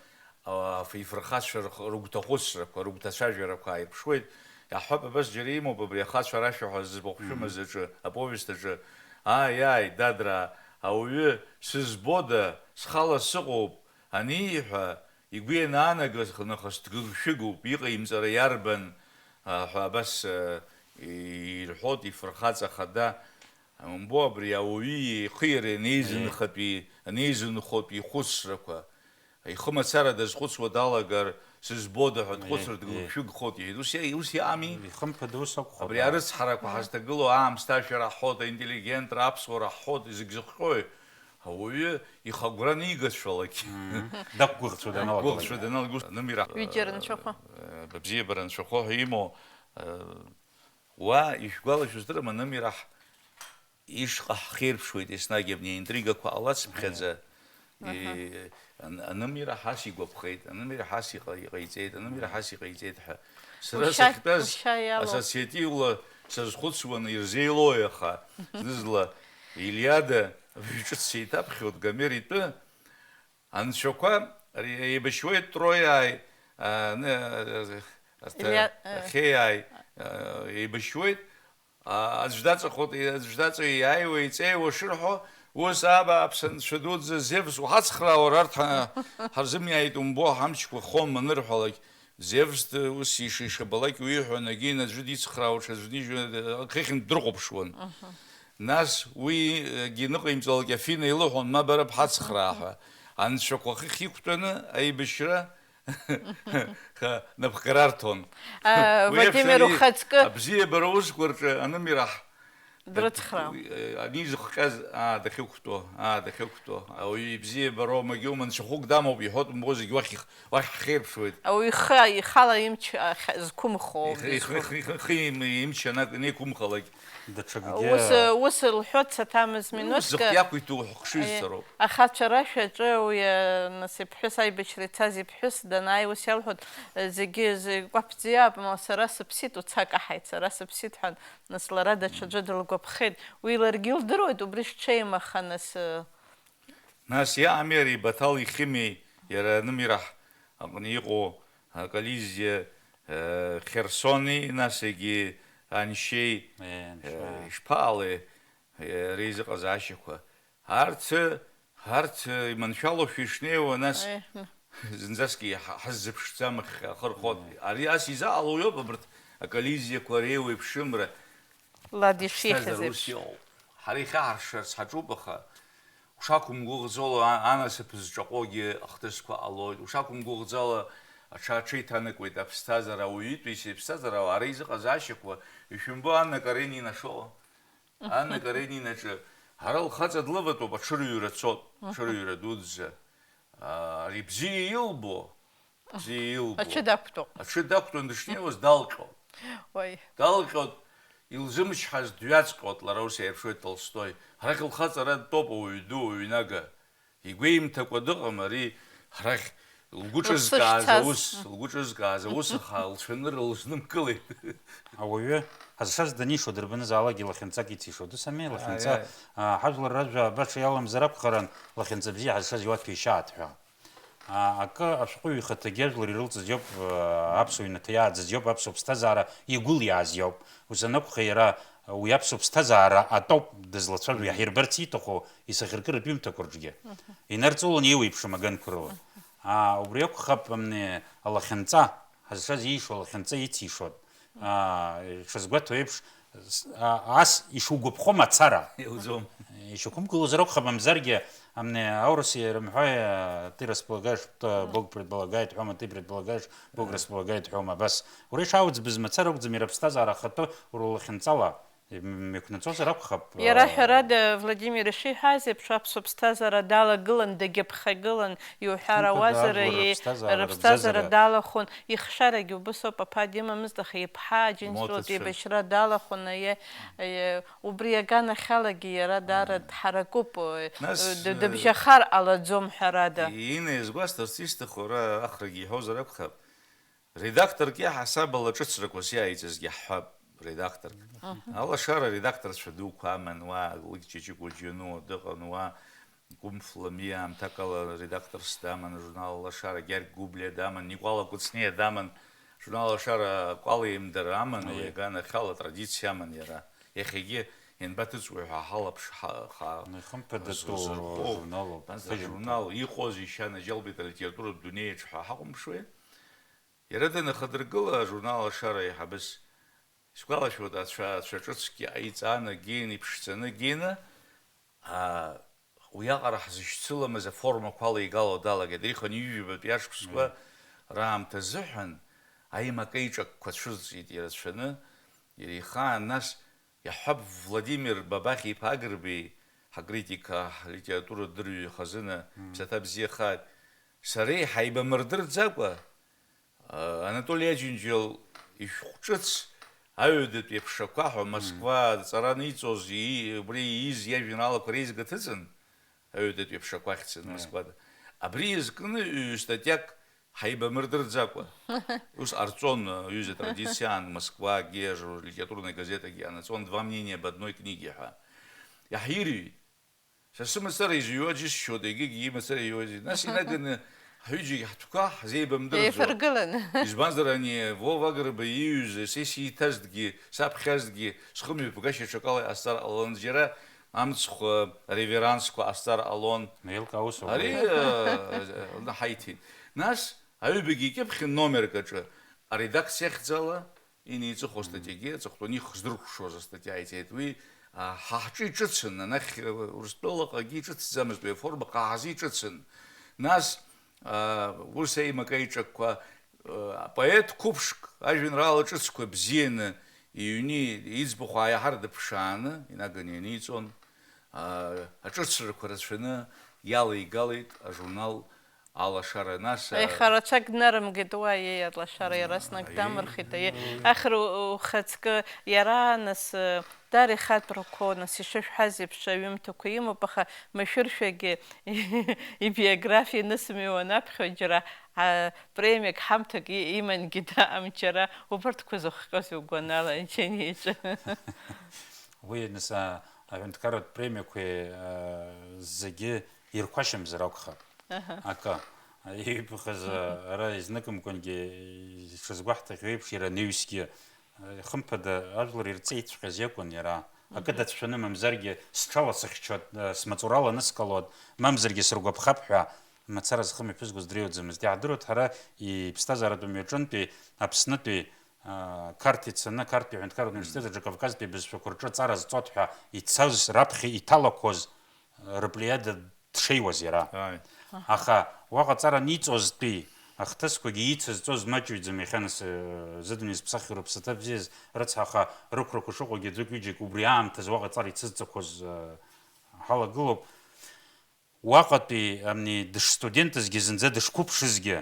а, ифырхацәа рх-, рыгәҭахәыцрақәа, рыгәҭацәажәарақәа ааирԥшуеит. Иаҳҳәап, абас џьара имоуп абри ахацәа рашәа ҳәа зыхәшәымыз Мгм. аҿы, аповест аҿы, ааи, ааи, дадраа, ауаҩы сызбода, схала сыҟоуп аниҳәа, игәы ианаанагаз нахыс дгыгшәыгуп, иҟаимҵара иарбан, а, ҳәа абас, а, ирҳәоит ифырхаҵа хада. Умбо, абри ауаҩы ихы иара Аиеи. анеизынхатәи, анеизынхотәи ихәыцрақәа, ихы мацара дазхәыцуа далагар, сызбода ҳәа Аиеи, дхәыцыр, аиеи. дгыгшәыгхоит, иҳәеит. Ус иа-, ус иами? Ихымԥада ус акәхап, Абри аа. арыцҳарақәа Мгм. ҳазҭагылоу аамсҭашәа раҳҳәоит, аинтеллигент, аԥсуа раҳҳәоит, зегь зыхҟьои? Ауаҩы ихы агәра анигацәалак. Мгм. Дақәгәыӷцәа даналага. Дақәгәыӷцәа даналага, ус анымира. Ҩыџьа рынцәахәы. Э, бзиабара нцәахәы ҳәа имоу, э, уа ишәгәалашәо здырам, анымира ҳ-, ишҟа ҳхеирԥшуеит еснагь абни аинтригақәа ҟалацыԥхьаӡа. Аҳа. Э, ан-, анымира ҳас игәаԥхеит, анымира ҳас иҟа-, иҟаиҵеит, анымира ҳас иҟаиҵеит ҳәа. Сара Ушьа-, сахьтәаз ушьа иалоу. ассоциативла сазхәыцуан, ирзеилои аха, зны-зынла Илиада абжаҿыц сеиҭаԥхьоит Гомер итәы, Анцәақәа ари еибашьуеит Троиааи, а, ны-, а, Илиа-, а. Ахеиааи, а, еибашьуеит, а, аӡә даҵахоит, аӡә даҵа иааиуа, иҵеиуа шырҳәо, ус аба аԥсынцәа дуӡӡа Зевс уҳацхраауар, арҭ ҳа-, ҳарзымиааит умбо, ҳамчқәа хом анырҳәалак, Зевс д-, ус иши-, ишабалак уиҳәон, агьин аӡәы дицхраауа, ҽаӡәы дижәуа, ахыхьынтә дрыхәаԥшуан. Мгм. Нас уигьы ныҟаимҵалак Афина илыҳәон, ма бара бҳацхраа ҳәа. Анцәақәа хыхь иқәтәаны аибашьра ха-, напхгара арҭон. А, Уи Владимир аԥшьа ухаҵкы. Абзиабара усқәа рҿы анымираҳ. Дрыцхраауан. Ани зыхҟьаз, аа, дахьықәтәоу, аа, дахьықәтәоу. Ауаҩы ибзиабароу, магьума, нцәахәык дамоуп, иҳәоит, умбо, зегь уахь их-, уахь ҳхеирԥшуеит. Ауаҩы ихы, ихала имч ахь-, зқәымхо Ихы, ихы, изқәым- ихы, ихы, ихы им-, имч ана-, анеиқәымхалак. Даҽакгьы. Ус, ус лҳәоит Саҭамыз Минуҭка. Зыхы иақәиҭу ҳхшыҩзцароуп. Е, ахацәа рашәаҿы уи, нас иԥҳәыс аибашьра ицаз иԥҳәыс данааи, ус иалҳәоит, зегьы зегь кәаԥӡиаап, ма сара сыԥсит, уца каҳаит, сара сыԥсит ҳәа, нас лара даҽаӡәы дылгәаԥхеит. Уи ларгьы илдыруеит, убри шҽеим, аха нас, Нас иаами ари Баҭал ихьымеи, иара анымираҳ аҟны иҟоу аколлизиа, э, Херсони, нас егьи Аншьеи, Е, Аншьа. э, ишԥаҟалеи, э, реизыҟазаашьақәа? Арҭ, арҭ, э, иманшәалоушәа ишнеиуа, нас Е, м. зынӡаск иҳа-, ҳаззыԥшӡам ахь ахы рхоит. Е. Ари ас изаҟало иоуп абарҭ аколлизиақәа реиуеиԥшымра. Лад ишихьыз Аԥсҭазаара ус еиԥш. иҟоуп. Ҳара ихьаҳаршшарц ҳаҿуп, аха ушақәымгәыӷӡало а-, анасыԥ зҿаҟәогьы ахҭысқәа ҟалоит. Ушақәымгәыӷӡало аҽа-, аҽеиҭанакуеит аԥсҭазаара ауаҩытәыҩса иԥсҭазаара, ара изыҟазаашьақәа, ишәымбо Анна Каренина шыҟоу? Анна Каренинаҿы ара лхаҵа длыватәоуп, аҽырҩра цоит, аҽырҩра дуӡӡа. А, ари бзиа илбо, бзиа илбо. Аҽы дақәтәоуп. Аҽы дақәтәан дышнеиуаз далҟьоит. Уаи. Далҟьоит, илзымчҳаз дҩаҵҟьоит, лара ус иаирԥшуеит Толстои. Арахь лхаҵара дтәоуп, ауаҩ ду, ауаҩнага. Игәеимҭакәа дыҟам ари, арахь лгәы Лыԥсы ҿызкааз шцаз. аус, лгәы ҿызкааз аус, аха лцәанырра лызнымкылеит. Ауаҩы ҳазшаз данишо дырбанызаалакгьы лахьынҵак ицишоит. Ус ами, лахьынҵа, Аиааи. аа, ҳажәлар ражәа баша иаламзар акәхарын, лахьынҵа бзиа ҳазшаз иуаҭәеишьааит ҳәа. Аа, акы ашәҟәыҩҩы ихаҭагьы ажәлар ирылҵыз иоуп, аа, аԥсуа ҩнаҭа иааӡаз иоуп, аԥсуа ԥсҭазаара иагәылиааз иоуп. Ус анакәха, иара уи аԥсуа ԥсҭазаара атәоуп дызлацәажәо, Мгм. иаҳирбарц ииҭаху исахьаркыратә ҩымҭақәа рҿгьы. Мгм. Инарҵаулан еиуеиԥшым аганқәа рыла. Мгм. Аа, убри акәхап, амни, алахьынҵа, ҳазшаз иишо алахьынҵа ицишоит. Аа, ишазгәаҭоу еиԥш, с-, а-, ас ишугәаԥхо мацара. Иуӡом. Ишьақәымгылозар акәхап, мамзаргьы, амни, аурыс ирымҳәои, а, ты располагаешь, то Бог предполагает, ҳәома, ты предполагаешь, Бог располагает, ҳәома, абас. Уара ишаауӡбыз мацара акәӡам, иара аԥсҭазаара ахатәы урлахьынҵала, м-, мҩақәнаҵозар акәхап, Иара, а, ҳәарада, Владимир ишиҳәаз еиԥш, аԥсуа ԥсҭазаара далагылан, дагьыԥхагылан, иуҳәар Хымԥада, ауазар, ажәлар иеи-, рыԥсҭазаара, рыԥсҭазаара рыбзазара. Далахәын, ихшарагьы убыс ауп, аԥа димамызт, аха иԥҳа Аџьынџьтәылатәи Имоҭацәа. Еибашьра далахәын, аиеи, аиеи, убри аган ахьалагьы иара даара Мм. Дҳаракуп, э, Нас, д-, э, дыбжьахар ҟалаӡом, ҳәарада. Инна изгәасҭарц исҭаху, ара ахрагьы иҳәозар акәхап, редакторк иаҳасаб ала ҿыцрақәас иааиҵазгьы ҳҳәап, редакторк. Мгм. Алашара редакторцәа дуқәа аман, уа Лык Ҷыҷыкәа Џьону дыҟан, уа Кәымф Ламиа аамҭакала редакторс даман, ажурнал Алашара, Гьаргь Гәыблиа даман, Никәала Кәыҵниа даман, журнал Алашара Кәала имдара аман, уи Аиеи. Аганахьала атрадициа аман иара. Иахьагьы ианбаҭыҵуеи ҳәа ҳалаԥш-, ҳа-, ҳа-, Ихымԥадатәу ҳазырхоуп. Журналуп, Нас ҭыжьымҭоуп. Ажурнал иҟоузеи шьа анаџьалбеит алитературатә дунеи аҿы ҳәа ҳақәымԥшуеи? Иара данахадыргыла, ажурнал Алашара еиҳабыс, исгәалашәоит, ацәа-, ацәа ҿыцгьы ҟаиҵан, агьин, иԥшӡаны гьины, аа, уиаҟара ҳзышьцыламыз аформақәа алеигало далагеит. Еихон ҩажәибатәи ашықәсқәа Мм. Раамҭа азыҳәан аимакеиҿакқәа цәырҵит ирацәаны, иара ихаан, нас, иаҳҳәап, Владимир Бабахь-иԥа Агрбеи, ҳакритик, ҳлитературадырҩы хазына, Мм. Ԥсаҭа бзиахааит, сареи ҳаибамырдырӡакәа, Анатоли Аџьынџьал ишәҟә ҿыц аҩадатәи аԥшақәа ҳәа Москва аҵара аниҵоз, и-, убри ииз иажәеинраалақәа реизга ҭыҵын, аҩадатәи аԥшақәа ахьӡын Мм. Москвада. Абри иазкны ҩ-статиак ҳаибамырдырӡакәа. Ус ҟарҵон, ҩыза традициаан Москвагьы, ажур-, литературная газетагьы ианаҵон, «Два мнения об одной книге» ҳәа. Иаҳирҩит. Са сымацара изҩуа џьысшьоит, егьигьы имацара иҩуа џьысшьоит. Нас инаганы ҳҩыџьагьы ҳтәқәа ҳзеибамдырӡо. Еиԥыргыланы. Избанзар, ани Вова Агрба иҩыз, са исиҭазҭгьы, саԥхьазҭгьы, схымҩаԥгашьа ҽакала иҟасҵар ҟалон, џьара амцхә реверансқәа ҟасҵар ҟалон. Еилкаауа соуп. Ари, э, э, ҳаиҭеит. Нас аҩбагьы икьыԥхьын номерк аҿы аредакциа ахьӡала, Иниҵыху астатиагьы аҵыхәтәаны ихздыркәшоз астатиа ааиҵеит. Уи, а, ҳа ҳҿы иҿыцын, анахь, э, Урыстәылаҟагьы иҿыцӡамызт уи аформа, ҳа ҳзы иҿыцын. Нас, а, ус еимакеиҿакқәа, э, апоет қәыԥшк ажәеинраала ҿыцқәа бзианы иҩны иӡбахә ааиҳар дыԥшааны инаганы ианиҵон. А, аҿыцрақәа рацәаны иалеигалеит ажурнал Алашара, нас, а, Аиха рацәак днарымгеит уа, иеи, алашара иаразнак Аиеи. Дамырхит, аиеи. Ахра у-, ухаҵкы иара, нас, э, дара ихатәрақәоу, нас, ишышәҳәаз еиԥш, аҩымҭақәа имоуп, аха машәыршәагьы ибиографиа нысымҩуан аԥхьо, џьара, а, премиак ҳамҭак и-, имангьы даам, џьара убарҭқәа зыхҟьоз угәанала, џьаниаҿы. Уи, нас, а, аҳәынҭқарратә премиақәеи, а, зегьы ирқәашьамзар акәхап. Аҳа. Акы, иибахыз, ара изныкымкәангьы ишазгәаҳҭахьоу еиԥш, иара анаҩсгьы, хымԥада, ажәлар ирҵеиҵәҟьаз иакәын иара. Акы Мгм. Дацәшәаны, мамзаргьы, сҽала сыхьчоит, смаҵурала аныскылоит, мамзаргьы сыргәаԥхап ҳәа мацара зхы мҩаԥызгоз дреиуаӡамызт. Иаҳдыруеит, ҳара иԥсҭазааратә мҩаҿынтәи, Аԥснытәи, а, Қарҭ ицаны, Қарҭтәи аҳәынҭқарратә Мм. Университет аҿы Кавказтәи абызшәақәа рҿы аҵара зҵоит ҳәа ицаз раԥхьа иҭалақәоз, а, рыплеиада дшеиуаз иара. Ааи. Аха уаҟа аҵара аниҵозтәи ахҭысқәагьы ицызҵоз маҷҩӡам иахьа нас, э, зыдунеи зыԥсахьоу рыԥсаҭа бзиаз рыцҳа, аха рықәрақәа шыҟоугьы аӡәык-ҩыџьак убри аамҭазы уаҟа аҵара ицызҵақәоз, э, ҳалагылоуп. Уаҟатәи, амни, дышстудентызгьы, зынӡа дышқәыԥшызгьы,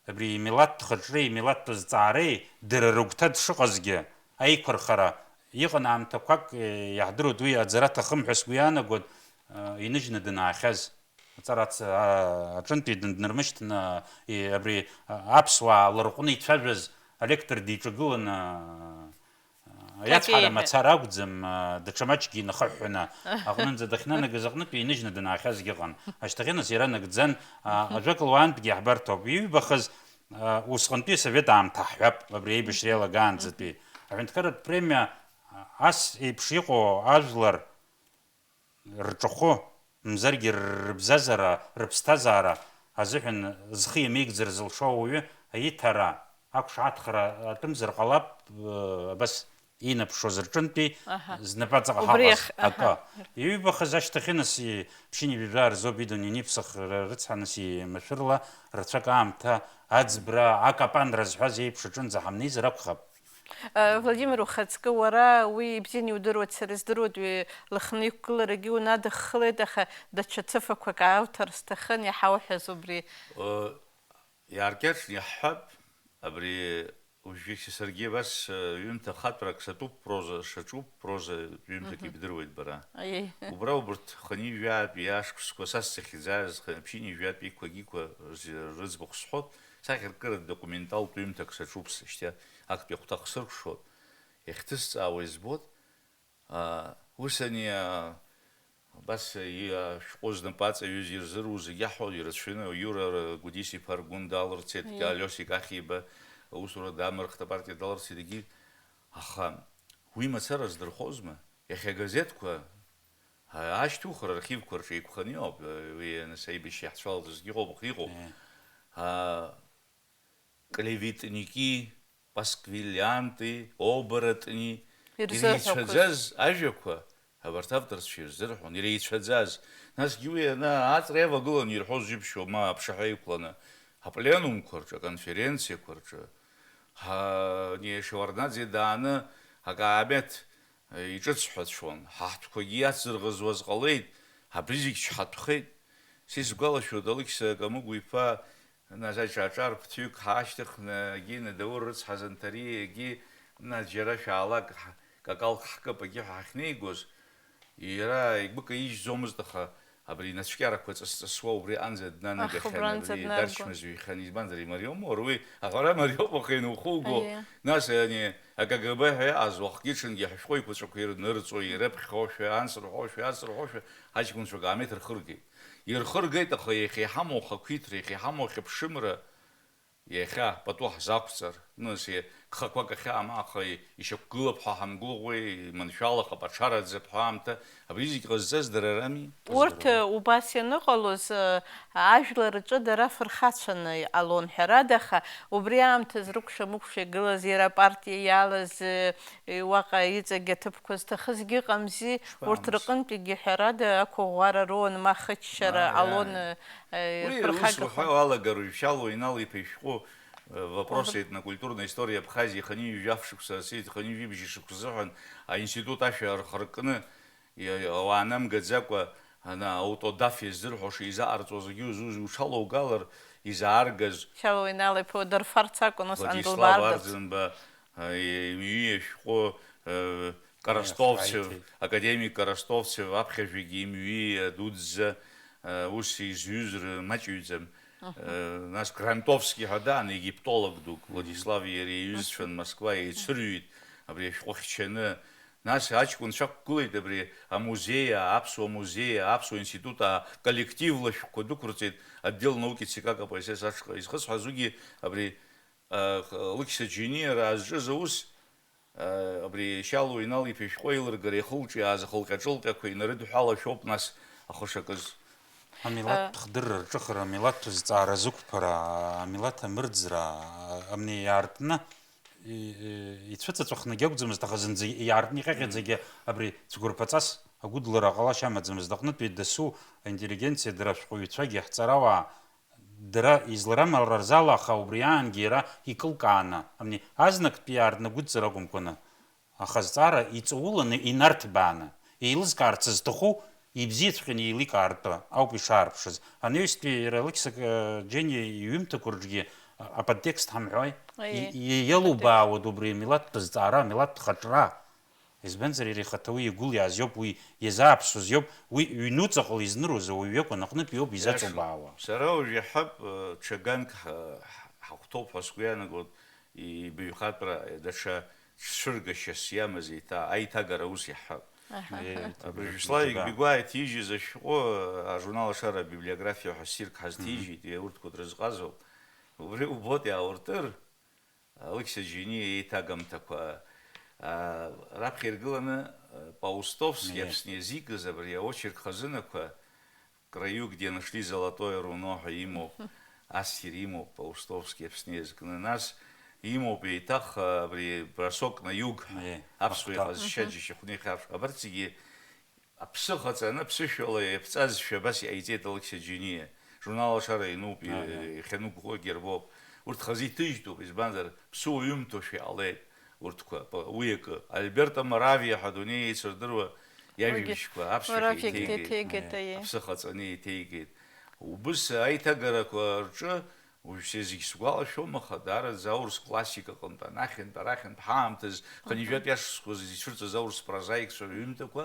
абри имилаҭтә хаҿреи имилаҭтә зҵаареи дара рыгәҭа дшыҟазгьы, аиқәырхара, иҟан аамҭақәак, э, иаҳдыруеит, уи аӡара аҭахым ҳәа сгәы иаанагоит, э, иныжьны данаахьаз. Аҵара ац-, а-, аҿынтәи дын-, днырмышьҭны, и-, абри, а, аԥсуаа ларҟәны ицәажәаз алектор диҿагыланы, а, Иацҳара Какеиҳәа. Мацара акәӡам, а, даҽа маҷкгьы инахыҳәҳәаны аҟнынӡа дахьнанагаз аҟнытәи иныжьны данаахьазгьы ыҟан. Ашьҭахьы нас иара нагӡан, а, ажәакала, уаантәгьы иаҳбарҭоуп. Иҩбахаз, а, усҟантәи асовет аамҭа ҳҳәап, абри аибашьра иалагаанӡатәи. Аҳәынҭқарратә премиа, а, ас еиԥш иҟоу ажәлар рҿахәы, мзаргьы рыбзазара, рыԥсҭазаара азыҳәан зхы иамеигӡар зылшо ауаҩы аиҭара, ақәшаҳаҭхара атәымзар ҟалап, э, абас инаԥшуаз рҿынтәи Аҳа. Знапаҵаҟа Убри ҳаҟаз иах-, акы. Аҳа. Иҩбахаз ашьҭахьы нас и-, ԥшьынҩажәа жәаа рзоуп идунеи аниԥсахра рыцҳа, нас имашәырла рацәак аамҭа аӡбра, акапанра зҳәаз еиԥш аҿынӡа ҳамнеизар акәхап. Э, Владимир, ухаҵкы, уара уи ибзианы иудыруеит, сара издыруеит, уи лыхны иқәгыларагьы унадыххылеит, аха даҽа цыфақәак аауҭар сҭахын, иаҳауҳәаз убри. Э, Иааркьаҿны иаҳҳәап, абри уажәгьы саргьы абас, э, ҩымҭа хатәрак сатәуп, проза саҿуп, проза ҩымҭак Мгм. ибдыруеит бара. Аиеи. Убра убырҭ хынҩажәаатәи ашықәсқәа са сзыхьӡаз, х-, ԥшьынҩажәаатәиқәагьы қәа рзы-, рыӡбахә сҳәот, сахьаркыратә документалтә ҩымҭак саҿуп сашьҭа, актәи ахәҭа хсыркәшот, иахьҭысҵаауа избот, Аа, ус ани, аа, абас, иа-, ашәҟәы знапы аҵаҩыз ирзыруз зегьы аҳәо ирацәаҩын, Иура Р-, Гәдис-иԥа Аргәын далырцеит, Иа. Алиоси Кахиба аусура дамырхт, апартиа далырцеит, егьи. Аха уи мацара здырхозма? Иахьа агазеҭқәа, аа, ашьҭухра архивқәа рҿы еиқәханы иҟоуп, уи аныс аибашьра иаҳцәалҵызгьы иҟоуп, иҟоуп. Иа. Аа, клеветники, пасквилианты, оборотни, Ирзырҳәақәоз. Иреицәаӡаз ажәақәа абарҭ авторцәа ирзырҳәон, иреицәаӡаз. Насгьы уи ана аҵра иавагылан ирҳәоз џьыбшьома аԥшаҳәа иқәланы, апленумқәа рҿы, аконференциақәа рҿы, ҳа-, ани Шеварднаӡе дааны акаамеҭ, э, иҿыцҳәацәон, ҳа ҳтәқәагьы иацырӷызуаз ҟалеит, абри зегь чҳатәхеит. Са исгәалашәоит, Алықьса Камыгә-иԥа Нас аҿ-, аҿар ԥҭҩык ҳаашьҭыхны, егьи Надаур рыцҳа Занҭариа, егьи, нас џьара шәаалак, ҳ-, какалк ҳкып, егьи ҳәа ҳахьнеигоз, иара игәы каижьӡомызт, аха абри инацәкьарақәа ҵыс-ҵысуа убри анӡа днанагахьан, Ахыбранӡа абри днарго. Дарчмазаҩ ихьан, избанзар, имариоума, уара уи аӷара мариоуп, аха ианухуго. Аиеи. Нас ани АКГБ ҳәа иҟаз уахгьы-ҽынгьы ҳашәҟәы еиқәаҵәақәа ирнырҵо, ирыԥхьошәа, анс рҳәошәа, ас рҳәошәа, аҷкәынцәа акаамеҭ рхыргеит. Ирхыргеит, аха иахьа иҳамоу ахақәиҭра, иахьа иҳамоу ахьыԥшымра, Иахьа пату ҳзақәҵар, нас, гхақәак ахьаамаха ишьақәгылап ҳәа ҳамгәыӷуеи, маншәалахап, аҽараӡап ҳәа аамҭа, абри зегь ҟазҵаз дара рами? Урҭ убас ианыҟалоз, ажәлар рҿы дара фырхацәаны иҟалон, ҳәарада, аха убри аамҭаз рыкәша-мыкәша игылаз, иара апартиа иалаз, уаҟа иҵегь аҭыԥқәа зҭахызгьы ыҟамзи, урҭ Шԥаамыз? Рҟынтәигьы, ҳәарада, ақәыӷәӷәара роуан, ма хыччара Ааи, ҟалон, ааи. Уи ус фырхагахәа. Уҳәа уалагар, Шьалуа Инал-иԥа ишәҟәы, э, Вопрос Убр- этнокультурной истории Абхазии, хынҩажәи жәаф шықәса, ацеит хынҩажәи бжьы шықәса азыҳәан аинститут ашәа архыркны, иа-, ауаа намгаӡакәа, ана, аутодафиа ззырҳәо шизаҟарҵоз зегьы узуз уҽалоугалар, изааргаз Шьалуа Инал-иԥа дырфарц акәын, ус Владислав андылбаардац. Арӡынба, э, имҩи ашәҟәы, э, Коростовцев, Иахьаиҭеит. Академик Коростовцев, аԥхьажәагьы имҩи, адуӡӡа, э, ус изҩыз рмаҷҩӡам. Аҳа. Э, нас Грантовски ҳәа даан, египтолог дук, Мгм. Владислав иареи иҩызцәан Москва еицырҩит, абри ашәҟәы хьчаны. Нас аҷкәынцәа ақәгылеит абри амузеи, аԥсуа музеи, аԥсуа институт аколлективла шәҟәқәа дәықәырҵеит, отдел науки ЦК КПСС ашҟа изхысҳәаз уигьы абри, э, Лықьса Џьениа азҿыз аус, Абри Шьалуа Инал-иԥа ишәҟәы аилыргара ихылҿиааз ахылҟьа-ҿылҟьақәа инарыдҳәалашәоуп нас ахы шакыз. Амилаҭтә Э. хдырра рҿыхра, амилаҭтә зҵаара зықәԥара, амилаҭ амырӡра, амни иаартны, и-, и-, ицәыҵаҵәахнагьы акәӡамызт, аха зынӡа иаартны иҟьаҟьаӡагьы абри цәқәырԥаҵас агәыдлара ҟалашьа амаӡамызт. Аҟнытәи дасу аинтеллигенциа дара ашәҟәыҩҩцәагьы ҳҵарауаа Дара изларамалара рзы ала, аха убри аангьы иара икылкааны, амни, азнактәи иаартны агәыдҵара акәымкәаны, аха азҵаара иҵауланы, инарҭбааны, еилызкаарц зҭаху, ибзиаҵәҟьаны еиликаартә ауп ишаарԥшыз. Анаҩстәи иара Алықьса, э, Џьениа иҩымҭақәа рҿгьы, а-, аподтекст ҳамҳәои? Аиеи. И-, и-, иалубаауеит убри амилаҭтә зҵаара, амилаҭтә хаҿра. Избанзар, иара ихаҭа уи игәылиааз иоуп, уи иазааԥсоз иоуп, уи ҩнуҵаҟала изнырыз ауаҩ иакәын, аҟнытә иоуп изаҵубаауа. Сара уажә иаҳҳәап, э, ҽа ганк ҳа-, ҳа-, ҳахәҭоуп ҳәа сгәы иаанагоит, ибаҩхатәра, даҽа цәыргашьас иамаз еиҭа-, аиҭагара аус иаҳҳәап. Аҳа. Э, Абри ҭабиа Вячеслав ҭабиа. Бигәаа иҭижьыз ашәҟәы, ажурнал Ашара абиблиографиа ҳәа ссирк ҳазҭижьит, Мгм. урҭқәа дрызҟазоуп. Убри убоит иаауртыр, Алықьса Џьениа еиҭагамҭақәа, аа, раԥхьа иргыланы, Паустовски Аиеи. Аԥсны иазикыз абри аочерк хазынақәа, «В краю, где нашли золотое руно» ҳәа имоуп, ассир имоуп Паустовски Аԥсны иазкны. Нас имоуп еиҭах, а, абри бросок на юг, Е, аԥсуа ахәҭа. Иҟазшьа Мгм. Џьашьахәны ихьаԥш. Абарҭ зегьы аԥсы хаҵаны, ԥсышәала иаԥҵазшәа абас иҟаиҵеит Алықьса Џьениа. Журнал Ашара иануп, А, и-, да. Иахьаныгәхогьы ирбоуп. Урҭ хазы иҭыжьтәуп, избанзар, ԥсуа ҩымҭоушәа иҟалеит урҭқәа. П-, уи акы. Альберто Моравиа ҳәа адунеи еицырдыруа Уигьы иажәабжьқәа аԥсшәахьа Моравиагьы иҭеигеит. Иҭеигеит, Аиеи. Аиеи. Аԥсы хаҵаны иҭеигеит. Убыс аиҭагарақәа рҿы, уажә са зегь сгәалашәом, аха даараӡа аурыс классика аҟынтә, анахьынтә, арахьынтә, ҳаамҭаз, Мгм. Хынҩажәатәи ашықәсқәа зегь ицәырҵыз аурыс прозаикцәа рҩымҭақәа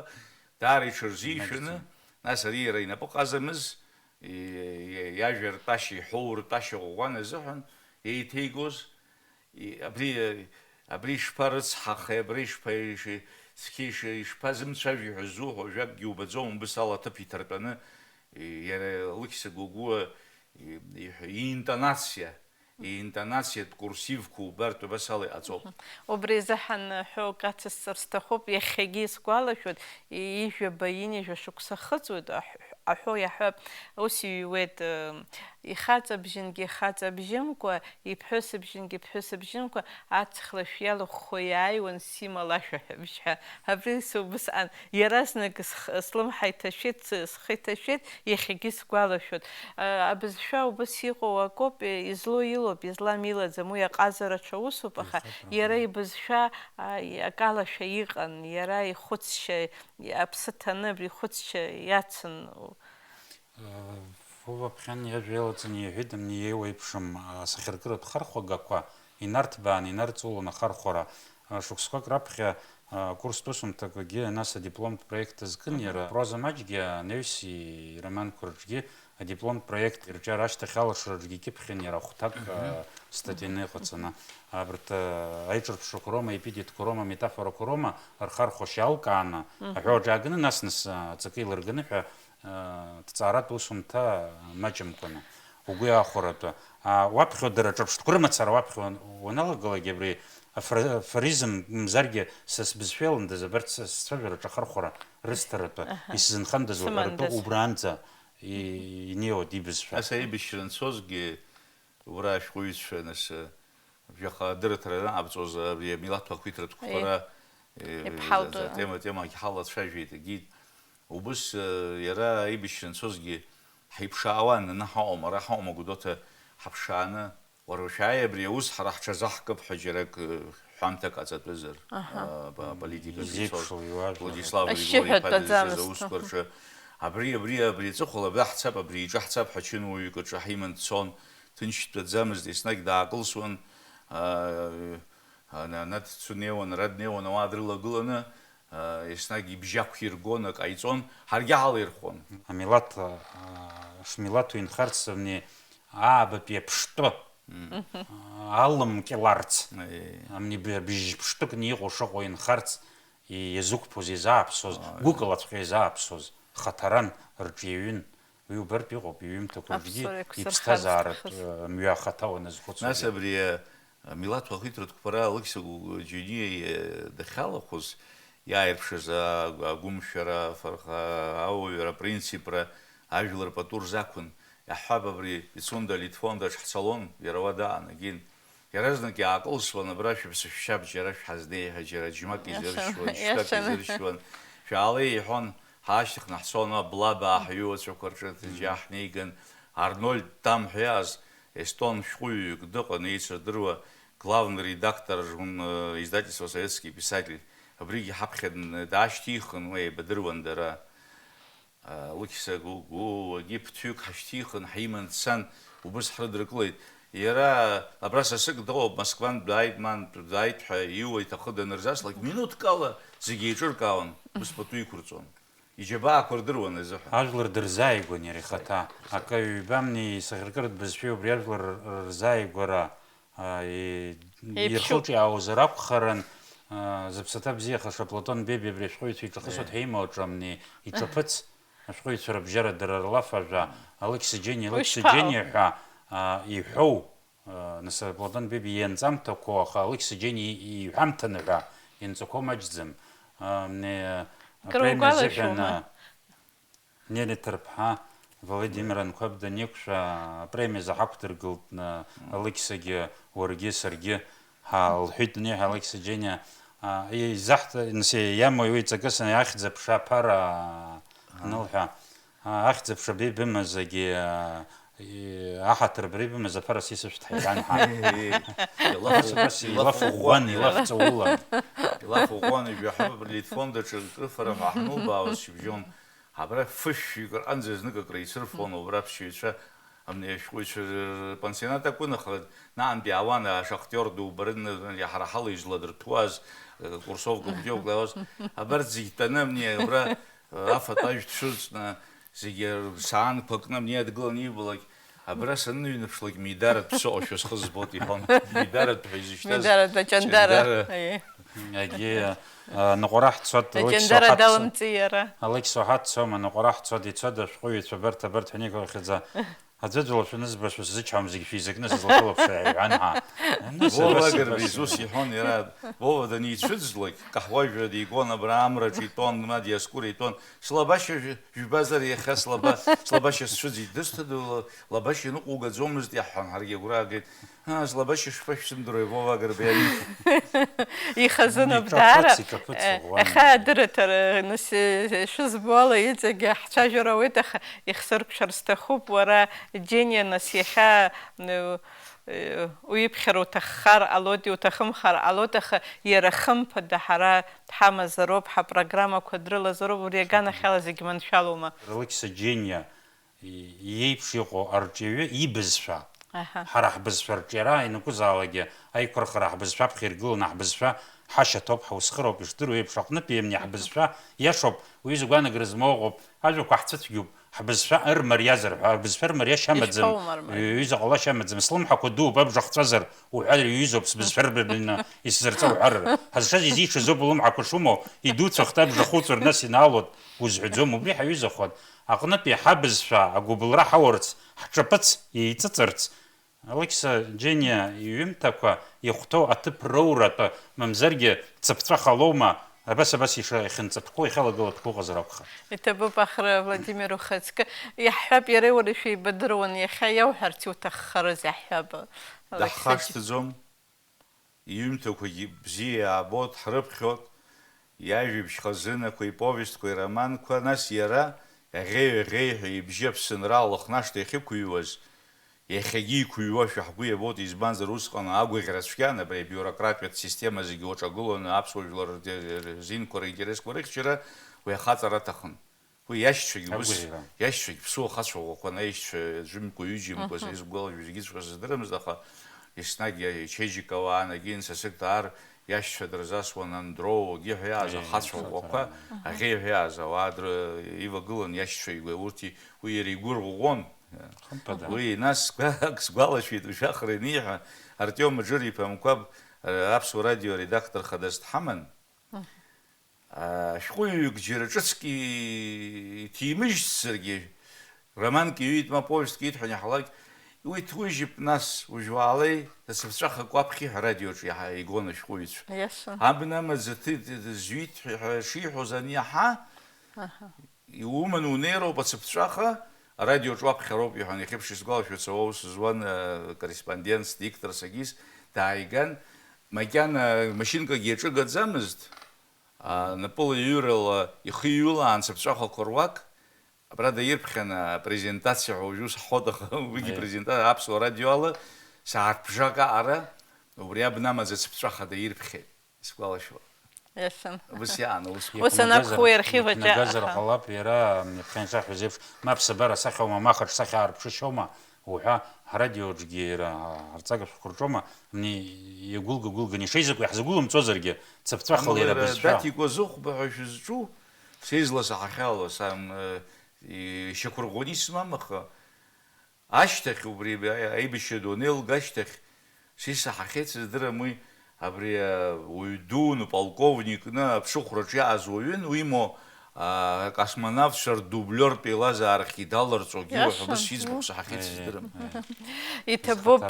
даара иҽырзишәаны, Имаҷӡам. Нас ари иара инапы ҟазамыз, и-, и-, иажәа ртәашьа, иҳәоу ртәашьа ӷәӷәан азыҳәан еиҭеигоз, и-, абри, абри ишԥарыцҳахеи, абри ишԥа-, иши-, цқьа иши-, ишԥазымцәажәи ҳәа зуҳәо ажәакгьы убаӡом, убыс ала аҭыԥ иҭартәаны, и-, иара Лықьса Гогәуа и-, иҳәа-, иинтонациа, иинтонациатә курсивқәа убартә абас ала иҟаҵоуп. Мгм. Убри азыҳәан ҳәоук ацысҵар сҭахуп, иахьагьы исгәалашәоит, ижәаба, ҩажәа шықәса хыҵуеит, аҳ-, аҳәо иаҳҳәап, ус иҩуеит, э, ихаҵабжьынгьы ихаҵабжьымкәа, иԥҳәысыбжьынгьы ԥҳәысыбжьымкәа, аҵх лашә иалыхәхәа иааиуан сима лашәаҳәабжь ҳәа. Абри са убысҟан иаразнак сх-, слымҳа иҭашәеит, сы-, схы иҭашәеит, иахьагьы сгәалашәоит. А, абызшәа убыс иҟоу акоуп, излоу илоуп, излам илаӡам, уи аҟазараҿы аусоуп, аха Ихатәы иара акәым. Ибызшәа, а, и-, акалашәа иҟан, иара ихәыцшьа, и-, аԥсы ҭаны абри ихәыцшьа иацын. Вова Ԥхьан иажәа иалаҵаны иҳәеит, амни еиуеиԥшым асахьаркыратә хархәагақәа инарҭбааны, инарҵаулон ахархәара. Шықәсқәак раԥхьа акурстә усумҭақәагьы, нас адипломтә проект азкын Мгм. Иара, проза маҷгьы, анаҩс ироманқәа рҿгьы адипломтә проект ирҿиара ашьҭахь алашара рҿгьы икьыԥхьын иара ахәҭак, Мгм. А, статианы иҟаҵаны. Абарҭ, а, аиҿырԥшрақәа роума, аепитетқәа роума, аметафорақәа роума рхархәашьа алкааны, Мгм. Аҳәо аҿааганы, нас-нас, а, аҵакы еилырганы ҳәа, а, ҭҵааратә усумҭа маҷымкәаны, угәы иахәаратәы. А, уаԥхьо дара ҿырԥштәқәа рымацара уаԥхьо уан-, уаналагалак, абри афра-, афоризм мзаргьы са сбызшәа иаландаз, абарҭ са сцәажәараҿы ахархәара рысҭаратәы, Аҳа. Исзынхандаз уҳәаратәы Сымандаз. Убранӡа и-, инеиуеит ибызшәа. Ас аибашьра анцозгьы, убра ашәҟәыҩҩцәа, нас, жәаха адырраҭара анаҟабҵоз, абри амилаҭ ахәиҭратә Аиеи. Қәԥара, э, Иԥҳалтәы. Атема, темагь ҳалацәажәеит, егьит. Убыс, э, иара аибашьра анцозгьы ҳиԥшаауан, аны ҳаҟоума, ара ҳаҟоума, Гәдоуҭа ҳаԥшааны, уара шәааи абри аус ҳара ҳҽазаҳкып ҳәа џьарак, э, ҳәамҭак ҟаҵатәызар, Аҳа. А, ба-, аполитикаҿы ицоз Изеиԥшу иуаажәлар. Владислав Григори-иԥа дыззыз Ашьшьыҳәа тәаӡамызт. Аусқәа рҿы, абри, абри, абри аҵыхәала абра ҳцап, абри иҿаҳцап ҳәа чынуаҩык аҿы ҳиман дцон, ҭынч дтәаӡамызт, еснагь даакылсуан, аа, ана-, ана дцәынеиуан, ара днеиуан, ауаа дрылагыланы, аа, еснагь ибжьы ақәиргон, акы ҟаиҵон, ҳаргьы ҳалаирхәон. Амилаҭ, аа, шмилаҭу инхарц, амни аабатәи аԥштәы, Мм. Аа, алым кьыларц, Аиеи. Амни б-, бжь ԥштәыкны иҟоу шыҟоу инхарц, и-, иазықәԥоз, изааԥсоз, Ааи. Гәыкалаҵәҟьа изааԥсоз, хаҭаран, рҿиаҩын. Уи убартә иҟоуп, иҩымҭақәа рҿгьы Аԥсуара еиқәсырхар иԥсҭазааратә, сҭахыз. Э, мҩа ахаҭа уаназхәыцуагьы. Нас абри, э, амилаҭ уахиҭратә қәԥара Алықьса Гу-, Џьениа, э, дахьалахәыз, иааирԥшыз а-, агәымшәара, афырхаауаҩра, апринципра, ажәлар пату рзақәын. Иаҳҳәап, абри Пицунда алитфондаҿ ҳцалон, иара уа даанагеит. Иаразнак иаакылсуан, абра шәыԥсы шәшьап, џьара шәҳазнеи ҳәа, џьара џьмак Иашан, изыршьуан, шьтәак иашан. Изыршьуан. Шәаала иҳәон, ҳаашьҭыхны ҳцон, абла баа ҳҩуацәақәа рҿы Мгм. Џьа ҳнеиган, Арнольд Там ҳәа иааз естон шәҟәыҩҩык дыҟан, еицырдыруа, главный редактор журн-, э, издательства «Советский писатель». Абригьы ҳаԥхьа дн-, даашьҭихын, уи еибадыруан дара. Лықьса Гогәуагьы ԥҭҩык ҳашьҭихын, ҳиман дцан, убыс ҳрыдыркылеит. Иара абра сасык дыҟоуп, Москвантә дааит, мантә дааит ҳәа иуа иҭахы данырзаслак, минуҭк ала зегьы еиҿыркаауан, убыс пату иқәырҵон. Иџьабаақәа рдыруан азыҳәан. Ажәлар дырзааигәан иара ихаҭа. Акы ҩбамни исахьаркыратә бызшәеи убри ажәлар р-, рзааигәара, а, и-, Еиԥшуп. Ирхылҿиаауазар акәхарын, а, зыԥсаҭа бзиахаша Платон Бебиа абри ашәҟәыҩҩцәа иҿахысуа Еҳ. Дҳаимоуҿамни, иҿаԥыц, ашәҟәыҩҩцәа рыбжьара дара рлаф ажәа, Алықьса Џьениа, Уи Алықьса шԥаҟоу? Џьениа ҳәа, а, иҳәоу, а, нас Платон Бебиа ианҵамҭақәоу, аха Алықьса Џьениа и-, иҳәамҭаны ҳәа ианҵақәоу маҷӡам. А, не, Акры апремиа угәалашәома? Азыҳәан, а, Нели Ҭарԥҳа, Владимир Анқәаб даниқәшәа, апремиа заҳақәдыргылт, на, Алықьсагьы, уаргьы, саргьы, Ҳа, лҳәит, аниҳәа, Алықьса Џьениа, а, изаҳҭа-, нас, иамои уи ҵакыс, ани, ахьӡ-аԥша аԥара анылҳәа, а, ахьӡ-аԥша абеибымаз, егьи, а, и-, аҳаҭыр абеибымаз аԥара сисышәҭ ҳәа иҳәан ҳа. Илаф-, Нас абас илаф илаф ӷәӷәан, ӷәӷәан, илаф ҵаулан. Илаф ӷәӷәан, ижәаҳәа Литфонд аҿы акрыфара ҳәа ҳанылбаауаз шьыбжьон, абра фышәҩык рҟынӡа знык акры ицырфон, убра аԥсшьаҩцәа Амни ашәҟәыҩҩцәа рпансионат акәын, аха наҟынтәи ауан, ашахтиор ду барын, ҳара ҳала изладырҭәуаз, курсовка, путиовка лауаз, абарҭ зегь тәаны, амни абра, афатә ажә дшәырҵны, зегьы рсаанқәа кны, амни адгыланы ибалак, абра саныныҩнаԥшлак, Мидаратә ԥсыҟоушәа схы збоит, иҳәон. Мидаратә ҳәа изышьҭаз Мидаратә аҷандара. Ҷандара. Аиеи. Егьи, а, ныҟәара ҳцоит, Алықьса Аҷандара уҳаццо. Далымҵи иара. Алықьса уҳаццома, ныҟәара ҳцоит, ицоит ашәҟәыҩҩцәа абарҭ, абарҭ ҳәа иқәырхьаӡа. Аӡәы дылшәаны збашәа сзычҳауам, зегь шәизакны сызлаҭылаԥшуа иаҳәан ҳа. Вова Агрба изус иҳәон иара, Вова даницәыӡлак, каҳуажәра дигон, абра амраҿы итәон, ма Диоскура итәон. Слабашьа жәбазар иахьа слаба-, слабашьа сцәыӡит. Дысҭада, лабашьа ныҟәугаӡомызт иаҳҳәон, ҳаргьы агәра аагеит. Аа, слабашьа шԥашәзымдыруеи, Вова Агрба иаҩит. Ихазыноуп даара. Иҿаԥыц, иҿаԥыц, э, ӷәӷәа. Ахаадырраҭа, э, нас, э, шәызбо ала иҵегьы ҳцәажәара ауеит, аха ихсыркәшар сҭахуп, уара, Џьениа, нас иахьа, э, э, уиԥхьар уҭаххар ҟалоит, иуҭахымхар ҟалоит, аха иара хымԥада ҳара дҳамазароуп, ҳапрограммақәа дрылазароуп, убри аганахьала зегь маншәалоума? Алықьса Џьениа, иеиԥш иҟоу арҿиаҩы ибызшәа. Аҳа. Ҳара ҳбызшәа арҿиара ианакәызаалакгьы, аиқәырхара ҳбызшәа аԥхьа иргыланы ҳбызшәа ҳашьаҭоуп, ҳаусхыроуп, ишдыру еиԥш, аҟнытәи амни ҳбызшәа иашоуп, уи изы гәаанагара змоу ыҟоуп, ажәақәа ҳцәыцәгьоуп, ҳбызшәа ырмариазар ҳәа, ҳбызшәа рмариашьа амаӡам, Ишԥаумырмари? Ҩ-, ҩыза ҟалашьа амаӡам, слымҳақәа дууп, абжа хҵәазар уҳәар иҩызоуп, сбызшәа рбырбыны исзырҵа уҳәар, ҳазшаз изишаз ауп улымҳақәа шумоу, идуцәахт абжа хуҵәар, нас инаалот, узҳәаӡом, убри ҳаҩызахоит. Аҟнытәи ҳабызшәа агәыбылра ҳауарц, ҳҿаԥыц еиҵыҵырц, Алықьса Џьениа иҩымҭақәа ихәҭоу аҭыԥ роуратәы, мамзаргьы цыԥҵәахалоума, абас-абас иша-, ихьынҵаԥқәоу, ихалагылатәқәоу ыҟазар акәхап. Иҭабуп, Ахра Владимир, ухаҵкы. Иаҳҳәап, иареи уареи шәеибадыруан, иаҳҳәап, иаҳҳәап, иареи уареи шәеибадыруан, иаҳҳәап, Алықьса Џьениа. Даҳхашҭӡом. Иҩымҭақәагьы бзиа иаабоит, ҳрыԥхьоит, иажәабжь хазынақәа, иповестқәа, ироманқәа, нас иара, аӷьеҩ-аӷьеҩҳәа ибжьы Аԥсынра алыхнашҭа иахьықәыҩуаз, иахьагьы иқәыҩуашәа ҳгәы иабоит, избанзар, усҟан агәаӷьра цәгьан, абри абиурократиатә система зегьы уаҿагыланы аԥсуа жәлар рди-, рзинқәа, ринтересқәа рыхьчара уи ахаҵара аҭахын. Уи иашьцәагьы ус, Агәаҩара. Иашьцәагь ԥсуа хацәа ӷәӷәақәан, аишьцәа ӡәымкәа, ҩыџьамкәа, Мгм. Са исгәалашәо зегьы ҵәҟьа сыздырамызт, аха еснагь ачеиџьыка уаанагеин, сасык даар, иашьцәа дырзасуан, Андроу, Агьи ҳәа иааз Еи, ахацәа ӷәӷәақәа, Саҭараа. Агьеи ҳәа иааз ауаа дры-, ивагылан иашьцәа игәа, урҭ и-, уи иара игәы рӷәӷәон. Хымԥада. Уи нас сгәа-, сгәалашәеит, уи Шәахра ианиҳәа, Артиом Аџыр-иԥа Амқәаб, э, Аԥсуа радио аредактор хадас дҳаман. Мгм. Шәҟәыҩҩык џьара ҿыцк иҭимыжьцзаргьы, романк иҩит, ма повестк иит ҳәа аниаҳалак, уи ҭужьып, нас, ужәуаалеи, дацыԥҵәахакуа аԥхьа ҳәа арадиоҿы иаҳа игон ашәҟәыҩҩцәа. Иашан. Абна амаӡа ҭы-, ҭы-, зҩит ҳәа, ҳәа шиҳәоз аниаҳа, Аҳа. Иуман унеироуп ацыԥҵәаха, арадиоҿ уаԥхьароуп, иҳәан, иахьеиԥш исгәалашәоит, сара уаҩ сызуан, э, корреспондентс, диктор сагьис, дааиган, макьана машьынкагьы иаҿыгаӡамызт, а, напыла иҩрала ихы иҩылаан цыԥҵәахақәа руак, абра даирԥхьан, а, презентациа ҳәа уажәы ус ҳҳәоит, аха уигьы Аиа. Презента-, аԥсуа радио ала, сааҭ бжак аҟара, убри абна амаӡа цыԥҵәаха даирԥхьеит. Исгәалашәо. Иашан. Ус иаан, аусқәа. Ус анакәха, уи архив аҿы иқәнагазар, аха. Ҟалап, иара, м, иаԥхьа ишаҳҳәаз еиԥш, мап сабара асахьоума, ма ахаҿсахьа аарԥшышьоума уҳәа, ҳрадиоҿгьы иара, а, арҵага шәҟәқәа рҿоума, м, иагәылга-гәылганы ишеизакәу иаҳзагәылымҵозаргьы, цыԥҵәахала Амала иара иара абызшәа. Даҭикәа зыхәба ҳәа шәызҿу, сеизла саҳахьало, сам, э, ишьақәырӷәӷәаны исымам, аха Ашьҭахь, убри аибашьра ду анеилга ашьҭахь, сисаҳахьеит, сыздырам уи, абри ауаҩ дуны, полковникны аԥшыхәраҿы иааз уаҩын, уимоу, Акосмонавтцәа рдублиортә еилазаарахьгьы даларҵогьы уаҳәа, ус иӡбахә саҳахьеит, сыздырам. Иҭабуп,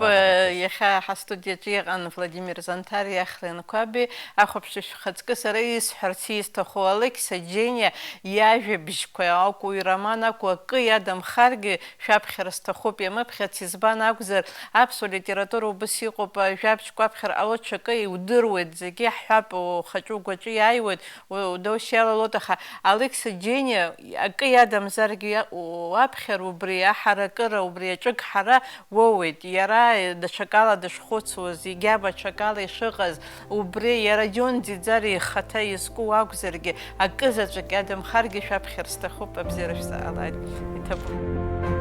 иахьа ҳастудиаҿы иҟан Владимир Занҭариа, Хрен Қәаби, ахәаԥшцәа шәхаҵкы. Сара исҳәарц исҭаху, Алықьса Џьениа иажәабжьқәа акәу, ироман акәу, акы иадамхаргьы шәаԥхьара сҭахуп, иамыԥхьац, избан акәзар, аԥсуа литература убас иҟоуп, ажәабжьқәа аԥхьар ҟало ҽакы иудыруеит, зегьы ҳҳәап, ухаҿы угәаҿы иааиуеит, удоушьа иалалоит, аха Алықьса Џьениа акы иадамзаргьы уаԥхьар убри аҳаракыра, убри аҿыгҳара уоуеит. Иара даҽакала дышхәыцуаз, егьаба ҽакала ишыҟаз, убри иара Џьон Ӡиӡариа ихаҭа изку акәзаргьы, акы заҵәык иадамхаргьы шәаԥхьар сҭахуп, абзиара шәзаалааит, иҭабуп.